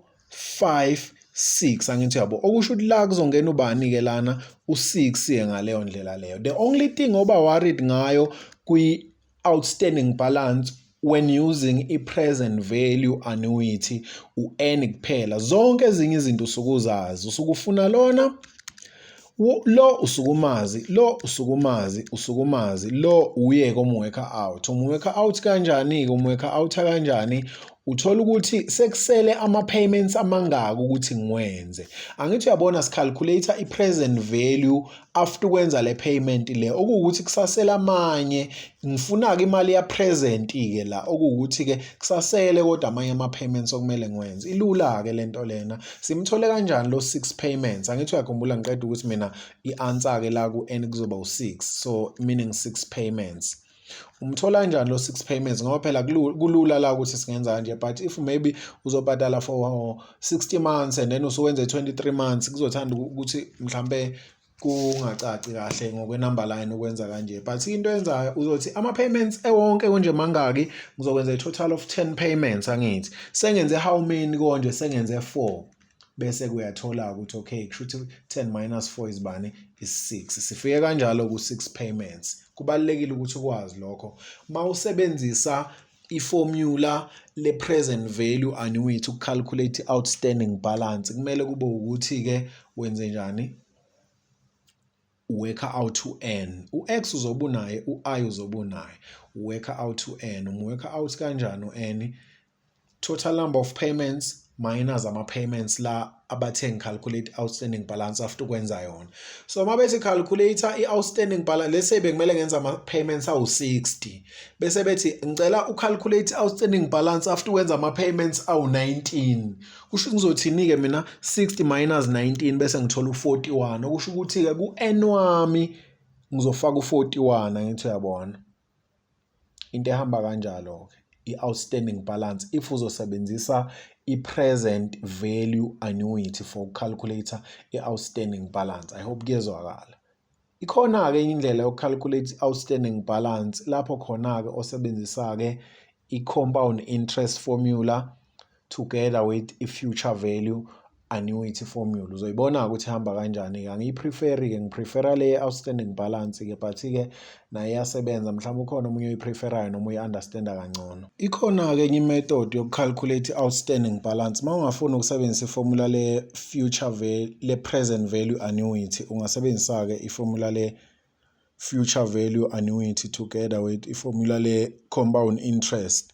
5, 6, angithi yabo? Okusho ukuthi la kuzongena ubani-ke lana? U-6-ke ngaleyo ndlela leyo. The only thing oba worried ngayo kwi-outstanding balance when using i-present value annuity u-N kuphela. Zonke ezinye izinto usuke uzazi, usuke ufuna lona lo, usukumazi lo, usukumazi, usukumazi lo, uye komu-work out. Umu-work out kanjani-ke? Umu-work out kanjani? Uthola ukuthi sekusele ama-payments amangaki ukuthi ngiwenze, angithi uyabona? Si-calculate i-present value after ukwenza le payment le, okuwukuthi kusasele amanye. Ngifuna-ke imali ya-present-ke la, okuwukuthi-ke kusasele kodwa amanye ama-payments okumele ngiwenze. Ilula-ke lento lena. Simthole kanjani lo six payments? Angithi uyakhumbula ngiqeda ukuthi mina i-answer-ke la ku-N kuzoba u-six, so meaning six payments. Umthola kanjani lo six payments? Ngoba phela kulula la ukuthi singenza kanje, but if maybe uzobhadala for 60 months and then usuwenze 23 months, kuzothanda ukuthi mhlambe kungacaci kahle ngokwe-number line ukwenza kanje. But into yenzayo, uzothi ama-payments ewonke konje mangaki? Ngizokwenza i-total of 10 payments, angithi? Sengenze how many konje? Sengenze 4. Bese kuyathola ukuthi okay, kusho ukuthi 10 minus 4 is bani? Is 6. Sifike kanjalo ku-6 payments. Kubalulekile ukuthi ukwazi lokho uma usebenzisa i-formula le-present value annuity uku-calculate i-outstanding balance. Kumele kube ukuthi-ke wenze njani? Work out to n, u-x uzobe unaye, u-i uzobe unaye. Work out to n, um-work out kanjani u-n? Total number of payments minus ama-payments la abathe ngi-calculate outstanding balance after ukwenza yona. So uma bethi calculate i-outstanding balance, let's say bekumele ngenza ama-payments awu-60, bese bethi ngicela u-calculate outstanding balance after ukwenza ama-payments awu-19, kusho ngizothini-ke mina? 60 minus 19, bese ngithola u-41. Okusho ukuthi-ke ku-n wami ngizofaka u-41. Angithi uyabona into ehamba kanjalo-ke i-outstanding balance if uzosebenzisa i-present value annuity for uku-calculate i-outstanding balance. I hope kuyezwakala. Ikhona-ke enye indlela yoku-calculate i-outstanding balance, lapho khona-ke osebenzisa-ke i-compound interest formula together with i-future value annuity formula. Uzoyibona-ke ukuthi ihamba kanjani-ke. Angiyi-prefer-i-ke, ngi-prefera le outstanding balance-ke, but-ke naye iyasebenza. Mhlawumbe ukhona omunye oyi-preferayo noma uyi-understanda kangcono. Ikhona-ke enye i-method yoku-calculate i-outstanding balance. Uma ungafuni ukusebenzisa i-formula le future value, le present value annuity, ungasebenzisa-ke i-formula le future value annuity together with i-formula le compound interest.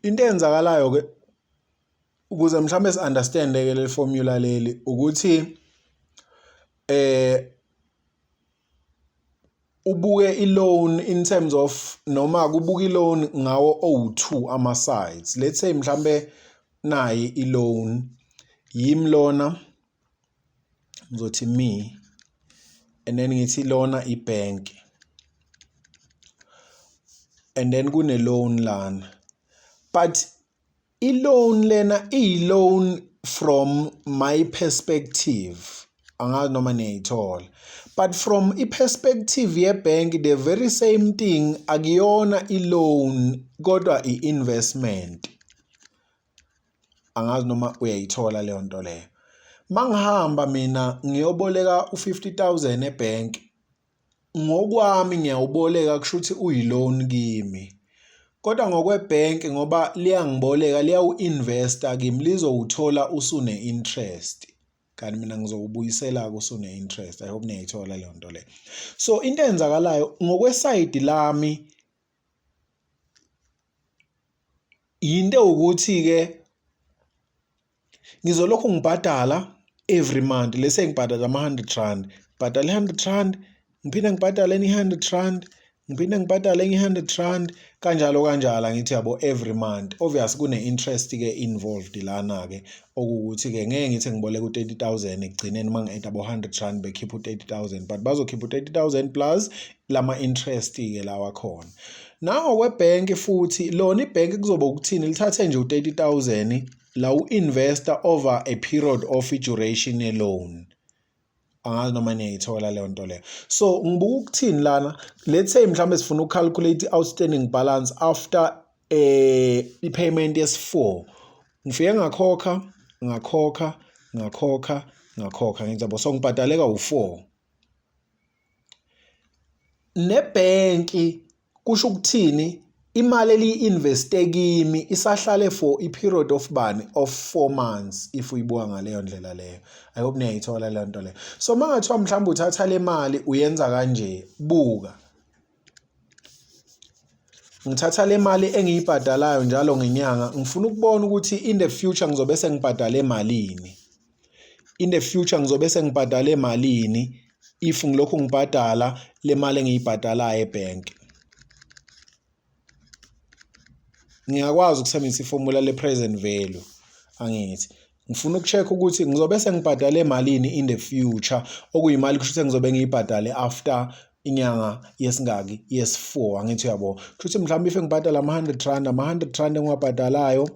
Into eyenzakalayo-ke, ukuze mhlawumbe si-understand-ke le formula leli, ukuthi ubuke i-loan in terms of, noma kubuka i-loan ngawo owu-two ama-sides. Let's say mhlambe nayi i-loan, yimi lona, ngizothi me, and then ngithi lona i-bank, and then kune loan lana, but i-loan lena iyi-loan from my perspective, angazi noma niyayithola, but from i-perspective ye-bank, the very same thing akuyona i-loan kodwa i-investment. Angazi noma uyayithola leyo nto leyo. Mangihamba mina ngiyoboleka u-50,000 ebhenki, ngokwami ngiyawuboleka, kusho ukuthi uyi-loan kimi, kodwa ngokwebhenki, ngoba liyangiboleka, liyawu-investa kimi, lizowuthola usune-interest, kanti mina ngizowubuyisela-ke usune-interest. I hope niyayithola leyo nto leyo. So into eyenzakalayo ngokwe-side lami yinto ewukuthi-ke ngizolokhu ngibhadala every month. Let's say ngibhadala ama-R100, ngibhadala i-R100, ngiphinde ngibhadale enye i-R100, ngiphinde ngibhadale enye i-R100, kanjalo kanjalo, angithi yabo, every month. Obvious kune-interest-ke involved lana-ke, okuwukuthi-ke ngeke ngithi ngiboleka u-30,000, ekugcineni uma ngi-add abo-R100 bekhipha u-30,000, but bazokhipha u-30,000 plus lama-interest-ke lawa akhona. Nangokwebhenki futhi, lona ibhenki kuzoba ukuthini? Lithathe nje u-30,000 la u-investa over a period of i-duration ye-loan. Angazi noma niyayithola leyo nto leyo. So ngibuka ukuthini lana? Let's say mhlawumbe sifuna uku-calculate i-outstanding balance after i-payment yesi-4. Ngifike ngakhokha, ngakhokha, ngakhokha, ngakhokha, ngithi yabo, so ngibhadaleka u-4 nebhenki. Kusho ukuthini? Imali eliyi-investe kimi isahlale for i-period of bani? Of 4 months, if uyibuka ngaleyo ndlela leyo. I hope niyayithola leyo nto leyo. So uma ngathiwa mhlawumbe uthatha le mali uyenza kanje, buka, ngithatha le mali engiyibhadalayo njalo ngenyanga, ngifuna ukubona ukuthi in the future ngizobe sengibhadale malini, in the future ngizobe sengibhadale malini if ngilokhu ngibhadala le mali engiyibhadalayo ebhenki. Ngiyakwazi ukusebenzisa i-formula le-present value, angithi ngifuna uku-check ukuthi ngizobe sengibhadale malini in the future, okuyimali kusho ukuthi ngizobe ngiyibhadale after inyanga yesingaki? Yes-4, angithi uyabo? Kusho ukuthi mhlawumbe if ngibhadala ama-R100, ama-R100 engiwabhadalayo,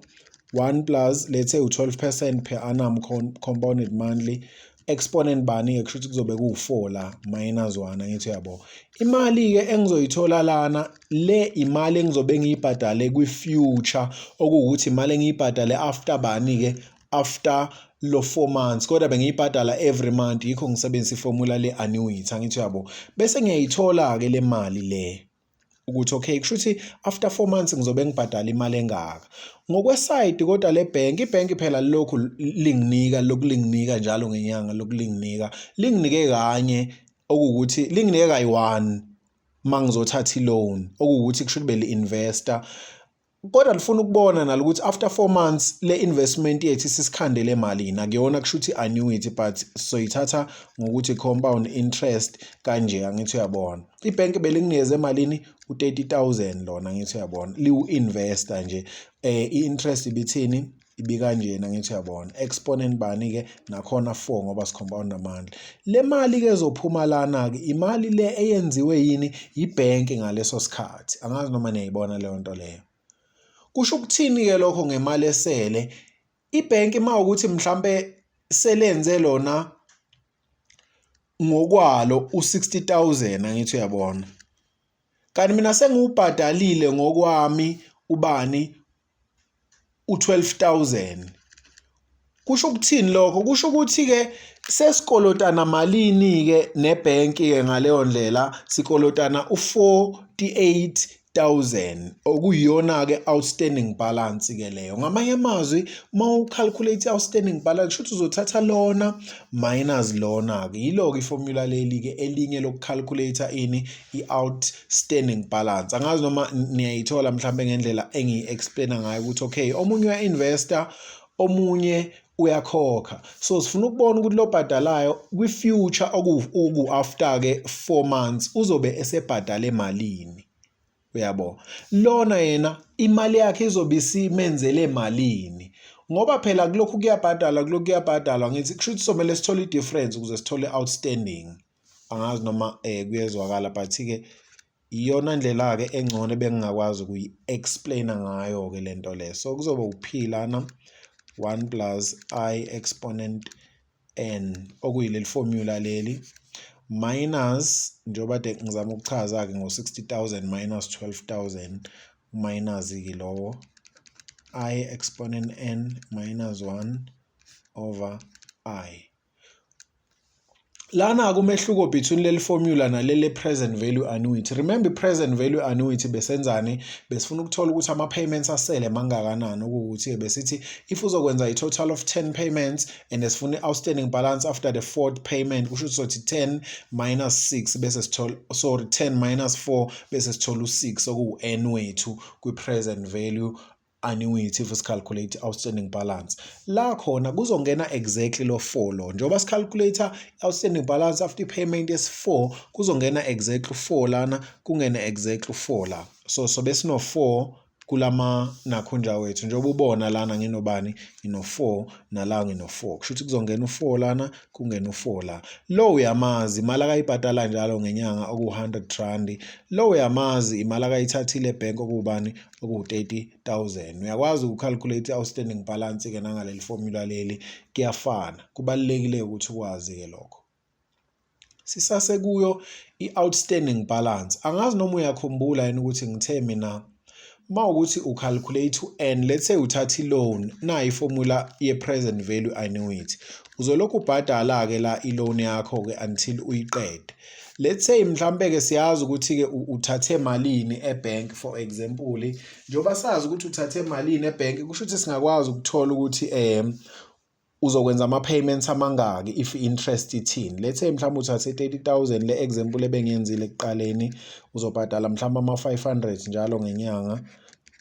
1 plus, let's say, u-12% per annum compounded monthly, exponent bani-ke? Kusho ukuthi kuzobe kuwu-4 la, minus 1, angithi uyabo? Imali-ke engizoyithola lana, le imali engizobe ngiyibhadale kwi-future, okuwukuthi imali engiyibhadale after bani-ke? After lo 4 months, kodwa bengiyibhadala every month, yikho ngisebenzisa i-formula le annuity, angithi uyabo? Bese ngiyayithola-ke le mali le ukuthi okay, kusho ukuthi after 4 months ngizobe ngibhadala imali engaka. Ngokwe-side kodwa le bank, ibhenki phela lokhu linginika, lokhu linginika njalo ngenyanga, lokhu linginika, linginike kanye. Okuwukuthi linginike kayi-one uma ngizothatha i-loan, okuwukuthi kusho ukuthi beli-investa, kodwa lifuna ukubona nalo ukuthi after 4 months le investment yethu isisikhandele malini. Akuyona kusho ukuthi annuity, but soyithatha ngokuthi compound interest kanje. Angithi uyabona, ibhenki belinginikeze malini? U-30,000 lona, angithi uyabona, liwu-investor nje. I-interest ibithini? Ibikanjena, ngithi uyabona, exponent bani-ke nakhona? 4, ngoba si-compound amandla. Le mali-ke ezophuma lana-ke, imali le eyenziwe yini? Ibhenki ngaleso sikhathi. Angazi noma niyayibona leyo nto leyo. Kusho ukuthini-ke lokho ngemali esele? Ibhenki uma ukuthi mhlampe selenze lona ngokwalo u-60,000, angithi uyabona, kanti mina sengiwubhadalile ngokwami ubani? U-12,000. Kusho ukuthini lokho? Kusho ukuthi-ke sesikolotana malini-ke nebhenki-ke ngaleyo ndlela? Sikolotana u-48,000, okuyiyona-ke outstanding balance-ke leyo. Ngamanye amazwi, uma u-calculate i-outstanding balance, kusho ukuthi uzothatha lona minus lona-ke. Yilo-ke i-formula leli-ke elinye loku-calculate ini? I-outstanding balance. Angazi noma niyayithola mhlambe ngendlela engiyi-explaina ngayo ukuthi okay, omunye uya-investa, omunye uyakhokha. So sifuna ukubona ukuthi lo bhadalayo kwi-future, oku-after ke 4 months, uzobe esebhadale malini, uyabo? Lona yena imali yakhe izobe isimenzele malini? Ngoba phela kulokhu kuyabhadalwa, kulokhu kuyabhadalwa, ngithi kusho ukuthi somele sithole i-difference ukuze sithole outstanding. Angazi noma kuyezwakala, but-ke iyona ndlela-ke engcono ebengingakwazi ukuyi-explaina ngayo-ke le nto le. So kuzoba u-P lana, 1 plus i exponent n, okuyileli formula leli, minus, njengoba kade ngizama ukuchaza-ke ngo-60,000 minus 12,000, minus-ke lowo, i exponent n minus 1 over i. Lana-ke umehluko between leli formula naleli present value annuity. Remember, i-present value annuity besenzani? Besifuna ukuthola ukuthi ama-payments asele mangakanani, okuwukuthi besithi if uzokwenza i-total of 10 payments and sifuna i-outstanding balance after the fourth payment, kusho ukuthi sothi 10 minus 6 bese sithola, sorry, 10 minus 4 bese sithola u-6, okuwu-n wethu kwi-present value annuity if si-calculate outstanding balance. La khona kuzongena exactly lo 4 lo. Njengoba si-calculate outstanding balance after i-payment yesi-4, kuzongena exactly 4 lana, kungene exactly 4 la. So sobe sino 4 kulama nakhunja wethu. Njengoba ubona lana nginobani? Ngino-4, nala ngino-4. Kusho ukuthi kuzongena u-4 lana, kungena u-4 la. Lo uyamazi, imali akayibhadala njalo ngenyanga oku-R100. Lo uyamazi, imali akayithathile ebhenki, okuwubani? Okuwu-30,000. Uyakwazi uku-calculate i-outstanding balance-ke nangaleli formula leli, kuyafana. Kubalulekile ukuthi ukwazi-ke lokho. Sisasekuyo i-outstanding balance. Angazi noma uyakhumbula yini ukuthi ngithe mina uma ukuthi u-calculate u-n, let's say uthatha i-loan, nayi i-formula ye-present value annuity. Uzolokhu ubhadala-ke la i-loan yakho-ke until uyiqede. Let's say mhlampe-ke siyazi ukuthi-ke uthathe malini e-bank, for example. Njengoba sazi ukuthi uthathe malini ebhenki, kusho ukuthi singakwazi ukuthola ukuthi uzokwenza ama-payments amangaki if i-interest ithini. Let's say mhlawumbe uthathe 30,000, le example ebengiyenzile ekuqaleni, uzobhadala mhlawumbe ama-500 njalo ngenyanga.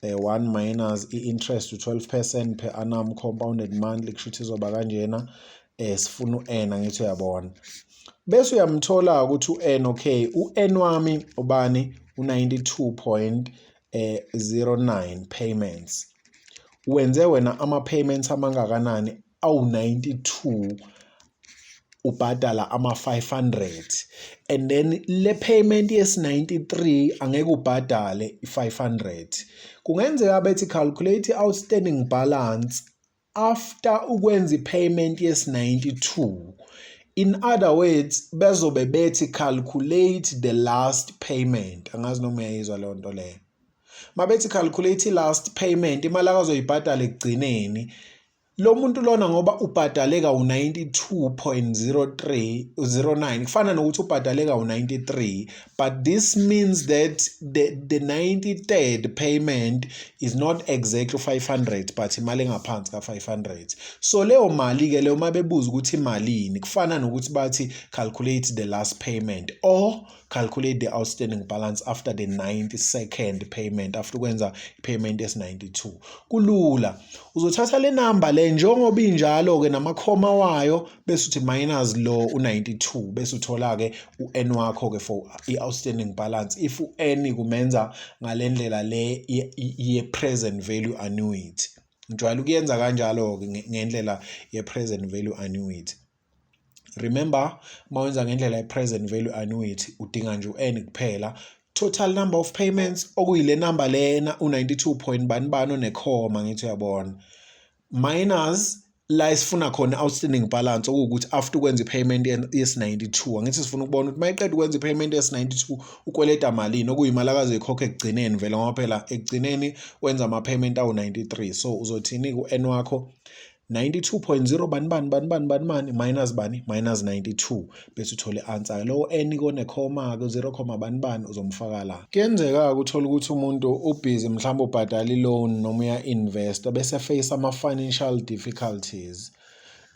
1 minus i-interest, u-12% per annum compounded monthly, kusho ukuthi izoba kanjena. Sifuna u-n, angithi uyabona? Bese uyamthola ukuthi u-n, okay, u-n wami ubani? U-92.09 payments. Wenze wena ama-payments amangakanani? Awu-92, ubhadala ama-500, and then le payment yesi-93 angeke ubhadale i-500. Kungenzeka bethi calculate i-outstanding balance after ukwenza i-payment yesi-92. In other words, bezobe bethi calculate the last payment. Angazi noma uyayizwa leyo nto leyo. Mabethi calculate i-last payment, imali akazoyibhadala ekugcineni. Lo muntu lona ngoba ubhadale kawu-92.03 09, kufana nokuthi ubhadale kawu-93, but this means that the 93rd payment is not exactly 500, but imali engaphansi ka-500. So leyo mali-ke leyo, uma bebuza ukuthi imalini, kufana nokuthi bathi calculate the last payment or calculate the outstanding balance after the 92nd payment, after ukwenza i-payment esi-92. Kulula, uzothatha le number le njengoba injalo-ke namakhoma wayo, bese uthi minus lo u-92, bese uthola-ke u-n wakho-ke for i-outstanding balance, if u-n kumenza ngale ndlela le ye-present value annuity. Ngijwayele ukuyenza kanjalo-ke ngendlela ye-present value annuity. Remember, uma wenza ngendlela ye-present value annuity, udinga nje u-n kuphela, total number of payments okuyile number lena u-92 point bani bani onekhoma, ngithi uyabona, minus la esifuna khona outstanding balance, okuwukuthi after ukwenza i-payment yesi-92. Angithi sifuna ukubona ukuthi mayiqeda ukwenza i-payment yesi-92 ukweleta malini, okuyimali akazoyikhokha ekugcineni vele, ngoba phela ekugcineni wenza ama-payment awu-93. So uzothini ku-n wakho? 92.0 bani bani bani bani bani bani minus bani minus 92, bese uthole i-answer. Lowo n konekhoma-ke 0, bani bani uzomfaka la. Kuyenzeka-ke uthole ukuthi umuntu ubhizi, mhlawumbe ubhadala i-loan noma uya-investa, bese face ama-financial difficulties,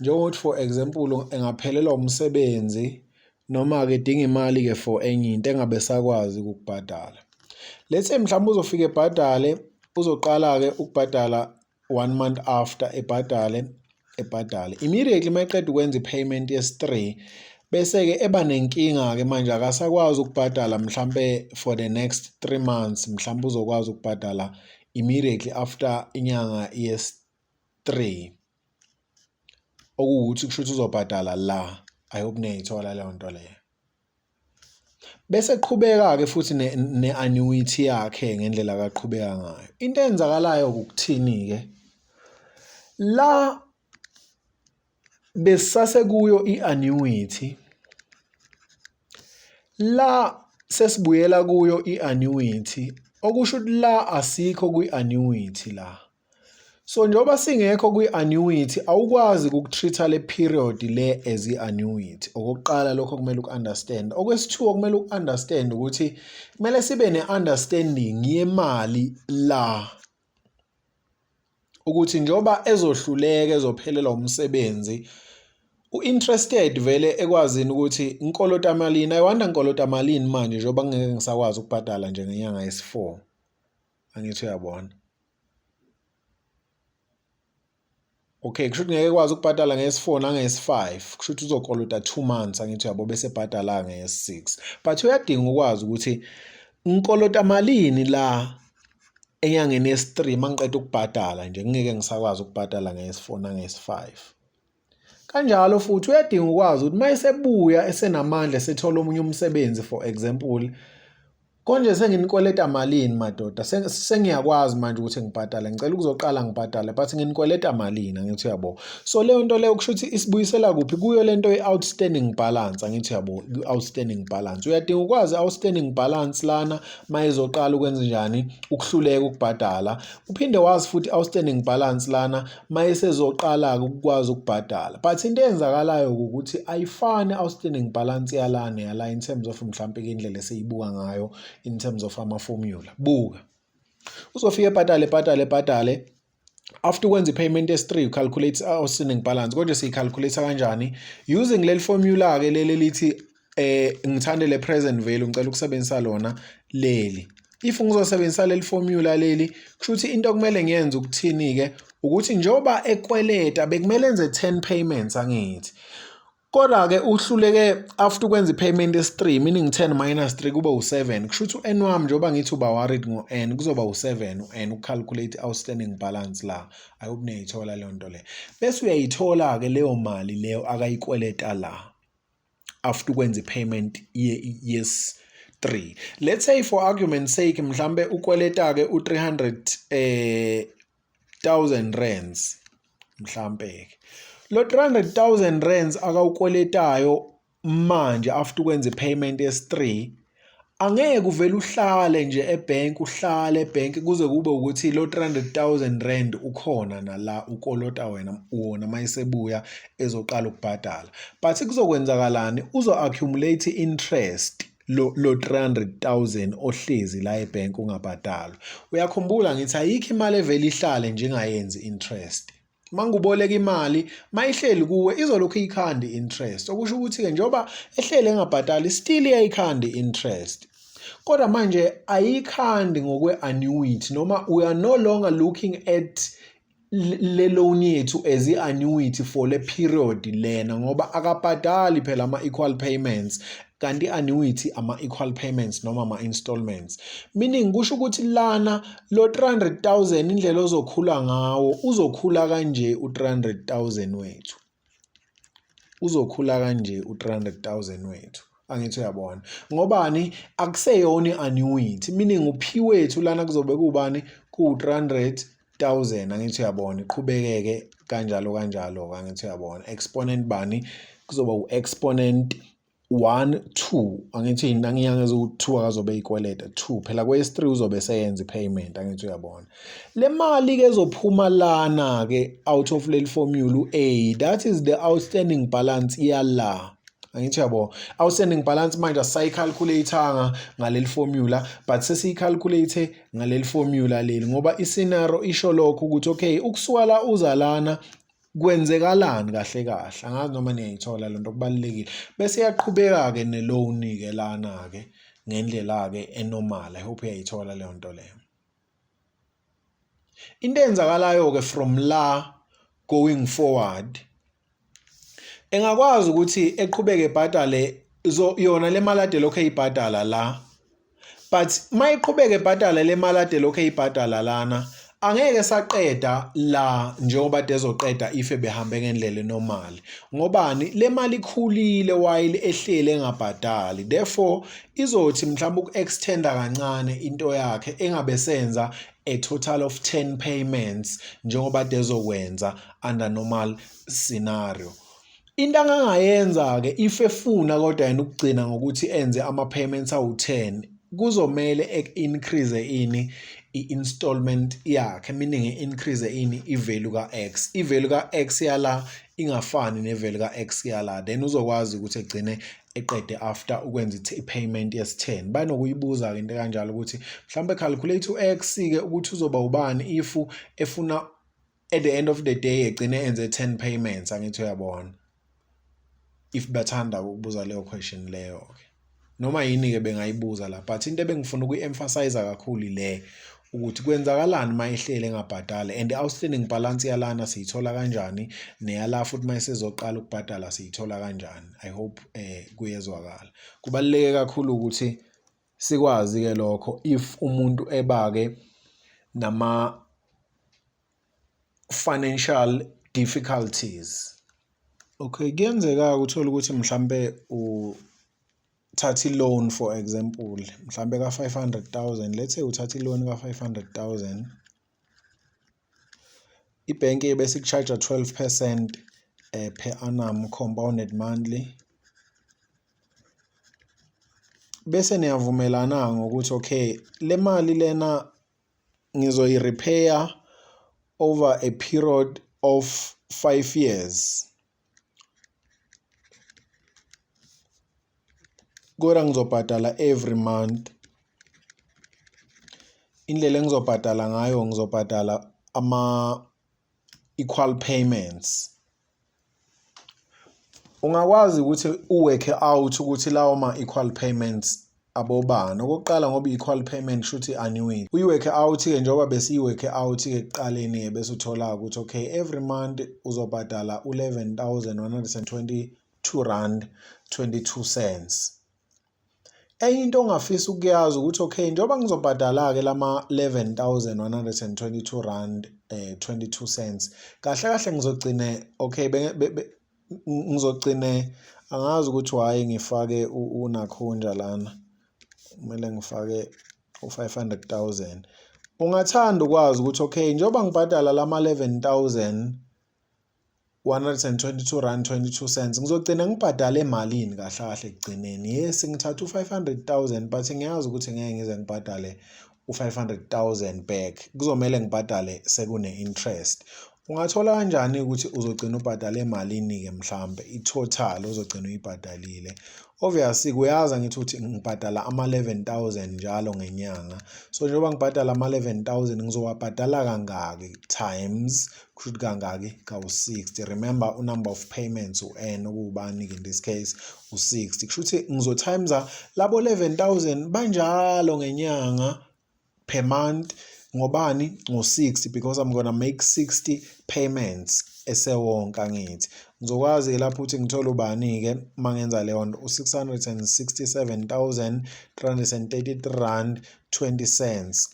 njengokuthi, for example, engaphelelwa umsebenzi noma-ke edinga imali-ke for enye into engabe sakwazi ukukubhadala. Let's say mhlawumbe uzofika ebhadale, uzoqala-ke ukubhadala one month after, ebhadale, ebhadale immediately uma eqeda ukwenza i-payment yesi-3, bese-ke eba nenkinga-ke manje, akasakwazi ukubhadala mhlampe for the next 3 months. Mhlampe uzokwazi ukubhadala immediately after inyanga yes-3, okuwukuthi kusho ukuthi uzobhadala la. I hope niyayithola leyo nto leyo. Bese eqhubeka-ke futhi ne-annuity yakhe ngendlela akaqhubeka ngayo. Into eyenzakalayo ukuthini-ke la? Besisasekuyo i-annuity la, sesibuyela kuyo i-annuity, okusho ukuthi la asikho kwi-annuity la. So njengoba singekho kwi-annuity, awukwazi ukutreat-a le period le as i-annuity. Okokuqala lokho kumele uku-understand. Okwesi-two okumele uku-understand ukuthi kumele sibe ne-understanding yemali la, ukuthi njengoba ezohluleka, ezophelelwa umsebenzi, u-interested vele ekwazini ukuthi ngikolota malini. I wonder ngikolota malini manje njengoba ngingeke ngisakwazi ukubhadala nje ngenyanga yesi-4, angithi uyabona? Okay, kusho ukuthi ngeke ekwazi ukubhadala ngesi-4 nangesi-5, kusho ukuthi uzokolota 2 months, angithi uyabo? Bese ebhadala ngesi-6, but uyadinga ukwazi ukuthi ngikolota malini la enyangeni yesi-3 mangiqeda ukubhadala nje, ngingeke ngisakwazi ukubhadala ngesi-4 nangesi-5. Kanjalo futhi uyadinga ukwazi ukuthi uma esebuya esenamandla, esethola omunye umsebenzi, for example, konje senginikweleta malini madoda? Sengiyakwazi manje ukuthi ngibhadale, ngicela ukuzoqala ngibhadale, but nginikweleta malini, angithi uyabo? So leyo nto leyo kusho ukuthi isibuyisela kuphi? Kuyo lento ye-outstanding balance, angithi uyabo? I-outstanding balance, uyadinga ukwazi i-outstanding balance lana uma ezoqala ukwenza njani, ukuhluleka ukubhadala. Uphinde wazi futhi i-outstanding balance lana uma esezoqala-ke ukukwazi ukubhadala. But into eyenzakalayo ukuthi ayifani i-outstanding balance yala neyala in terms of mhlampe indlela esiyibuka ngayo in terms of ama-formula. Buka, uzofika ebhadale, ebhadale, ebhadale. After ukwenza i-payment yesi-3, calculate outstanding balance. Kodwa siyi-calculate kanjani? Using leli formula-ke leli lithi ngithande le present value, ngicela ukusebenzisa lona leli. If ngizosebenzisa leli formula leli, kusho ukuthi into okumele ngiyenze ukuthini-ke? Ukuthi njengoba ekweleta, bekumele enze 10 payments, angithi? Kodwa-ke uhluleke after ukwenza i-payment yesi-3, meaning 10 minus 3 kube u-7. Kusho ukuthi u-n wami, njengoba ngithi uba worried ngo-n, kuzoba u-7 u-n uku-calculate i-outstanding balance la. I hope niyayithola leyo nto leyo. Bese uyayithola-ke leyo mali leyo akayikweleta la after ukwenza i-payment yes-3. Let's say, for argument's sake, mhlambe ukweleta-ke u-300 thousand rands. Mhlampe-ke lo 300,000 rands akawukweletayo manje after ukwenza i-payment yesi-3 Angeke uvele uhlale nje ebhenki, uhlale ebhenki kuze kube ukuthi lo 300,000 rand ukhona nala ukolota wena wona mayesebuya ezoqala ukubhadala. But kuzokwenzakalani? Uzo-accumulate interest lo 300,000 ohlezi la ebhenki ungabhadalwa. Uyakhumbula ngithi ayikho imali evele ihlale nje ingayenzi interest. Manguboleka imali mayihleli kuwe izolokhu iyikhanda i-interest, okusho ukuthi-ke njengoba ehleli engabhadali still iyayikhanda i-interest. Kodwa manje ayikhandi ngokwe-annuity noma we are no longer looking at le loan yethu as i-annuity for le period lena ngoba akabhadali phela ama-equal payments, kanti i-annuity ama-equal payments noma ama-installments, meaning kusho ukuthi lana lo 300,000 indlela ozokhula ngawo uzokhula kanje u-300,000 wethu, uzokhula kanje u-300,000 wethu. Angithi uyabona ngobani? Akuseyona i-annuity, meaning u-P wethu lana kuzobe kubani? Ku-300,000. Angithi uyabona, iqhubekeke kanjalo kanjalo. Angithi uyabona, exponent bani? Kuzoba u-exponent 1 2. Angithi nanginyanga eziwu-2 akazobe eyikweleta 2 phela, kwesi-3 uzobe seyenza i-payment. Angithi uyabona, le mali-ke ezophuma lana-ke out of leli formula u-A, that is the outstanding balance yala. Angithi uyabo, outstanding balance manje asisayicalculate-anga ngaleli formula, but sesiyicalculate ngaleli formula leli ngoba i-scenario isho lokho ukuthi okay, ukusuka la uza lana kwenzekalani kahle kahle. Angazi noma niyayithola lento, kubalulekile. Bese iyaqhubeka-ke ne-loan-ke lana-ke ngendlela-ke e-normal. I hope uyayithola leyo nto leyo. Into eyenzakalayo-ke from la going forward, engakwazi ukuthi eqhubeke ebhadale yona le mali ade lokhu eyibhadala la, but mayiqhubeka ebhadala le mali ade lokhu eyibhadala lana, angeke saqeda la njengoba ade ezoqeda if behambe ngendlela e-normal. Ngobani? Le mali ikhulile while ehleli engabhadali, therefore izothi mhlawumbe uku-extenda kancane into yakhe engabe senza a total of 10 payments njengoba ade ezokwenza under normal scenario. Into angangayenza-ke if efuna kodwa yena ukugcina ngokuthi enze ama-payments awu-10, kuzomele e-increase ini? I-installment yakhe, meaning i-increase ini? I-value ka-X. I-value ka-X yala ingafani ne-value ka-X yala, then uzokwazi ukuthi egcine eqede after ukwenza i-payment yesi-10. Banokuyibuza-ke into kanjalo ukuthi mhlawumbe calculate u-X-ke ukuthi uzoba ubani if efuna at the end of the day egcine enze 10 payments. Angithi uyabona, if bathanda ukubuza leyo question leyo-ke, noma yini-ke bengayibuza la, but into ebengifuna ukuyi-emphasize kakhulu le ukuthi kwenzakalani uma ehleli engabhadali and outstanding balance yalana siyithola kanjani, neyala futhi uma esezoqala ukubhadala siyithola kanjani. I hope kuyezwakala. Kubaluleke kakhulu ukuthi sikwazi-ke lokho if umuntu eba-ke nama financial difficulties. Okay, kuyenzeka uthola ukuthi mhlambe uthatha i-loan, for example, mhlambe ka-500,000. Let's say uthatha i-loan ka-500,000, ibhenki bese iku-charge 12% per annum compounded monthly, bese niyavumelana ngokuthi okay, le mali lena ngizoyi-repaya over a period of 5 years, kodwa ngizobhadala every month. Indlela engizobhadala ngayo, ngizobhadala ama-equal payments. Ungakwazi ukuthi u-work out ukuthi lawo ma-equal payments abobani? Okokuqala, ngoba i-equal payment shuthi annuity, uyi-work out-ke njengoba besiyi-work out-ke ekuqaleni-ke, bese uthola ukuthi okay, every month uzobhadala u-11,122 rand 22 cents. Enye into ongafisa ukuyazi ukuthi okay, njengoba ngizobhadala-ke lama 11,122 rand 22 cents, kahle kahle ngizogcine okay ngizogcine, angazi ukuthi why ngifake unakhunja lana, kumele ngifake u-500,000. Ungathanda ukwazi ukuthi okay, njengoba ngibhadala lama R122 22 cents. Ngizogcina ngibhadale malini kahle kahle ekugcineni? Yes, ngithatha u-500,000, but ngiyazi ukuthi ngeke ngize ngibhadale u-500,000 back, kuzomele ngibhadale sekune-interest. Ungathola kanjani ukuthi uzogcina ubhadale malini-ke mhlampe i-total ozogcina uyibhadalile? Obviously kuyazi angithi ukuthi ngibhadala ama-11,000 njalo ngenyanga, so njengoba ngibhadala ama-11,000, ngizowabhadala kangaki times, kusho ukuthi kangaki? Kawu-60. Remember, u-number of payments u-n, okuwubani-ke in this case? U-60. Kusho ukuthi ngizotimesa labo 11,000 banjalo ngenyanga, per month, ngobani? Ngo-60, because I'm gonna make 60 payments esewonke, angithi? Ngizokwazi-ke lapho ukuthi ngithole ubani-ke uma ngenza leyo nto? U-R667 333 20 cents.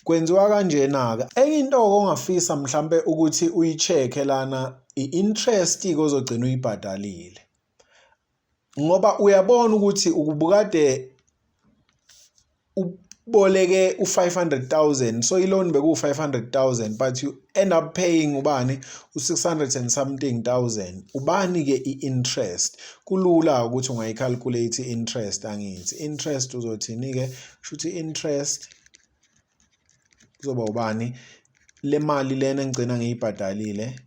Kwenziwa kanjena-ke. Enye into-ke ongafisa mhlampe ukuthi uyi-check-e lana, i-interest-ke ozogcina uyibhadalile, ngoba uyabona ukuthi ukubukade uboleke u-500,000, so i-loan beku-500,000, but you end up paying ubani? U-600 and something thousand. Ubani-ke i-interest? Kulula ukuthi ungayi-calculate i-interest, angithi? Interest uzothini-ke? Kusho ukuthi interest kuzoba ubani? Le mali lena engigcina ngiyibhadalile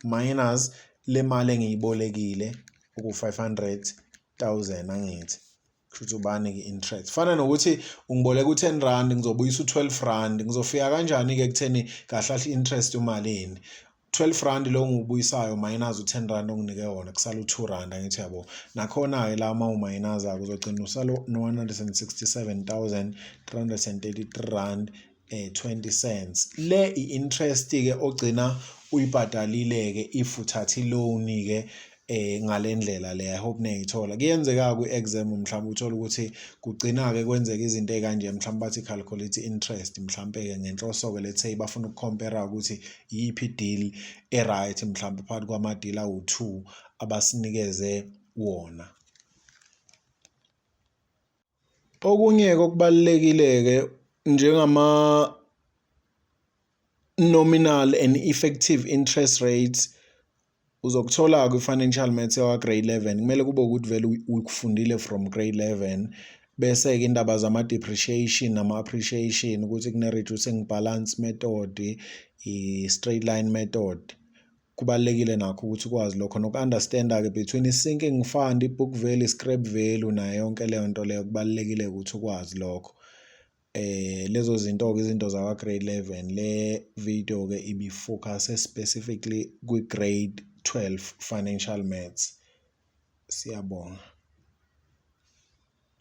minus le mali engiyibolekile, oku-500,000, angithi? Kusho ukuthi ubani-ke interest? Fana nokuthi ungiboleka u-R10, ngizobuyisa u-R12. Ngizofika kanjani-ke ekutheni kahle kahle interest umalini? R12 lo ngiwubuyisayo minus u-R10 onginike wona, kusala u-R2, angithi yabo? Nakhona-ke la uma umayinaza-ke uzogcina usala no-R167 333 20 cents. Le i-interest-ke ogcina uyibhadalile-ke if uthatha i-loan-ke ngale ndlela le. I hope niyayithola. Kuyenzeka kwi-exam mhlawumbe uthole ukuthi kugcina-ke kwenzeka izinto ey'kanje, mhlawumbe bathi calculate interest, mhlampe-ke ngenhloso-ke, let's say, bafuna uku-compare ukuthi iyiphi i-deal e-right mhlampe phakathi kwama-deal awu-two abasinikeze wona. Okunye-ke okubalulekile-ke njengama nominal and effective interest rates, uzokuthola kwi-financial maths yakwa-grade 11. Kumele kube ukuthi vele ukufundile from grade 11. Bese-ke indaba zama-depreciation nama-appreciation, ukuthi kune-reducing balance method, i-straight line method, kubalulekile nakho ukuthi ukwazi lokho, noku-understand-a-ke between i-sinking fund, i-book value, i-scrap value, nayo yonke leyo nto leyo, kubalulekile ukuthi ukwazi lokho. Lezo zinto-ke izinto zakwa-grade 11. Le video-ke ibi-focus specifically kwi-grade 12 financial maths. Siyabonga.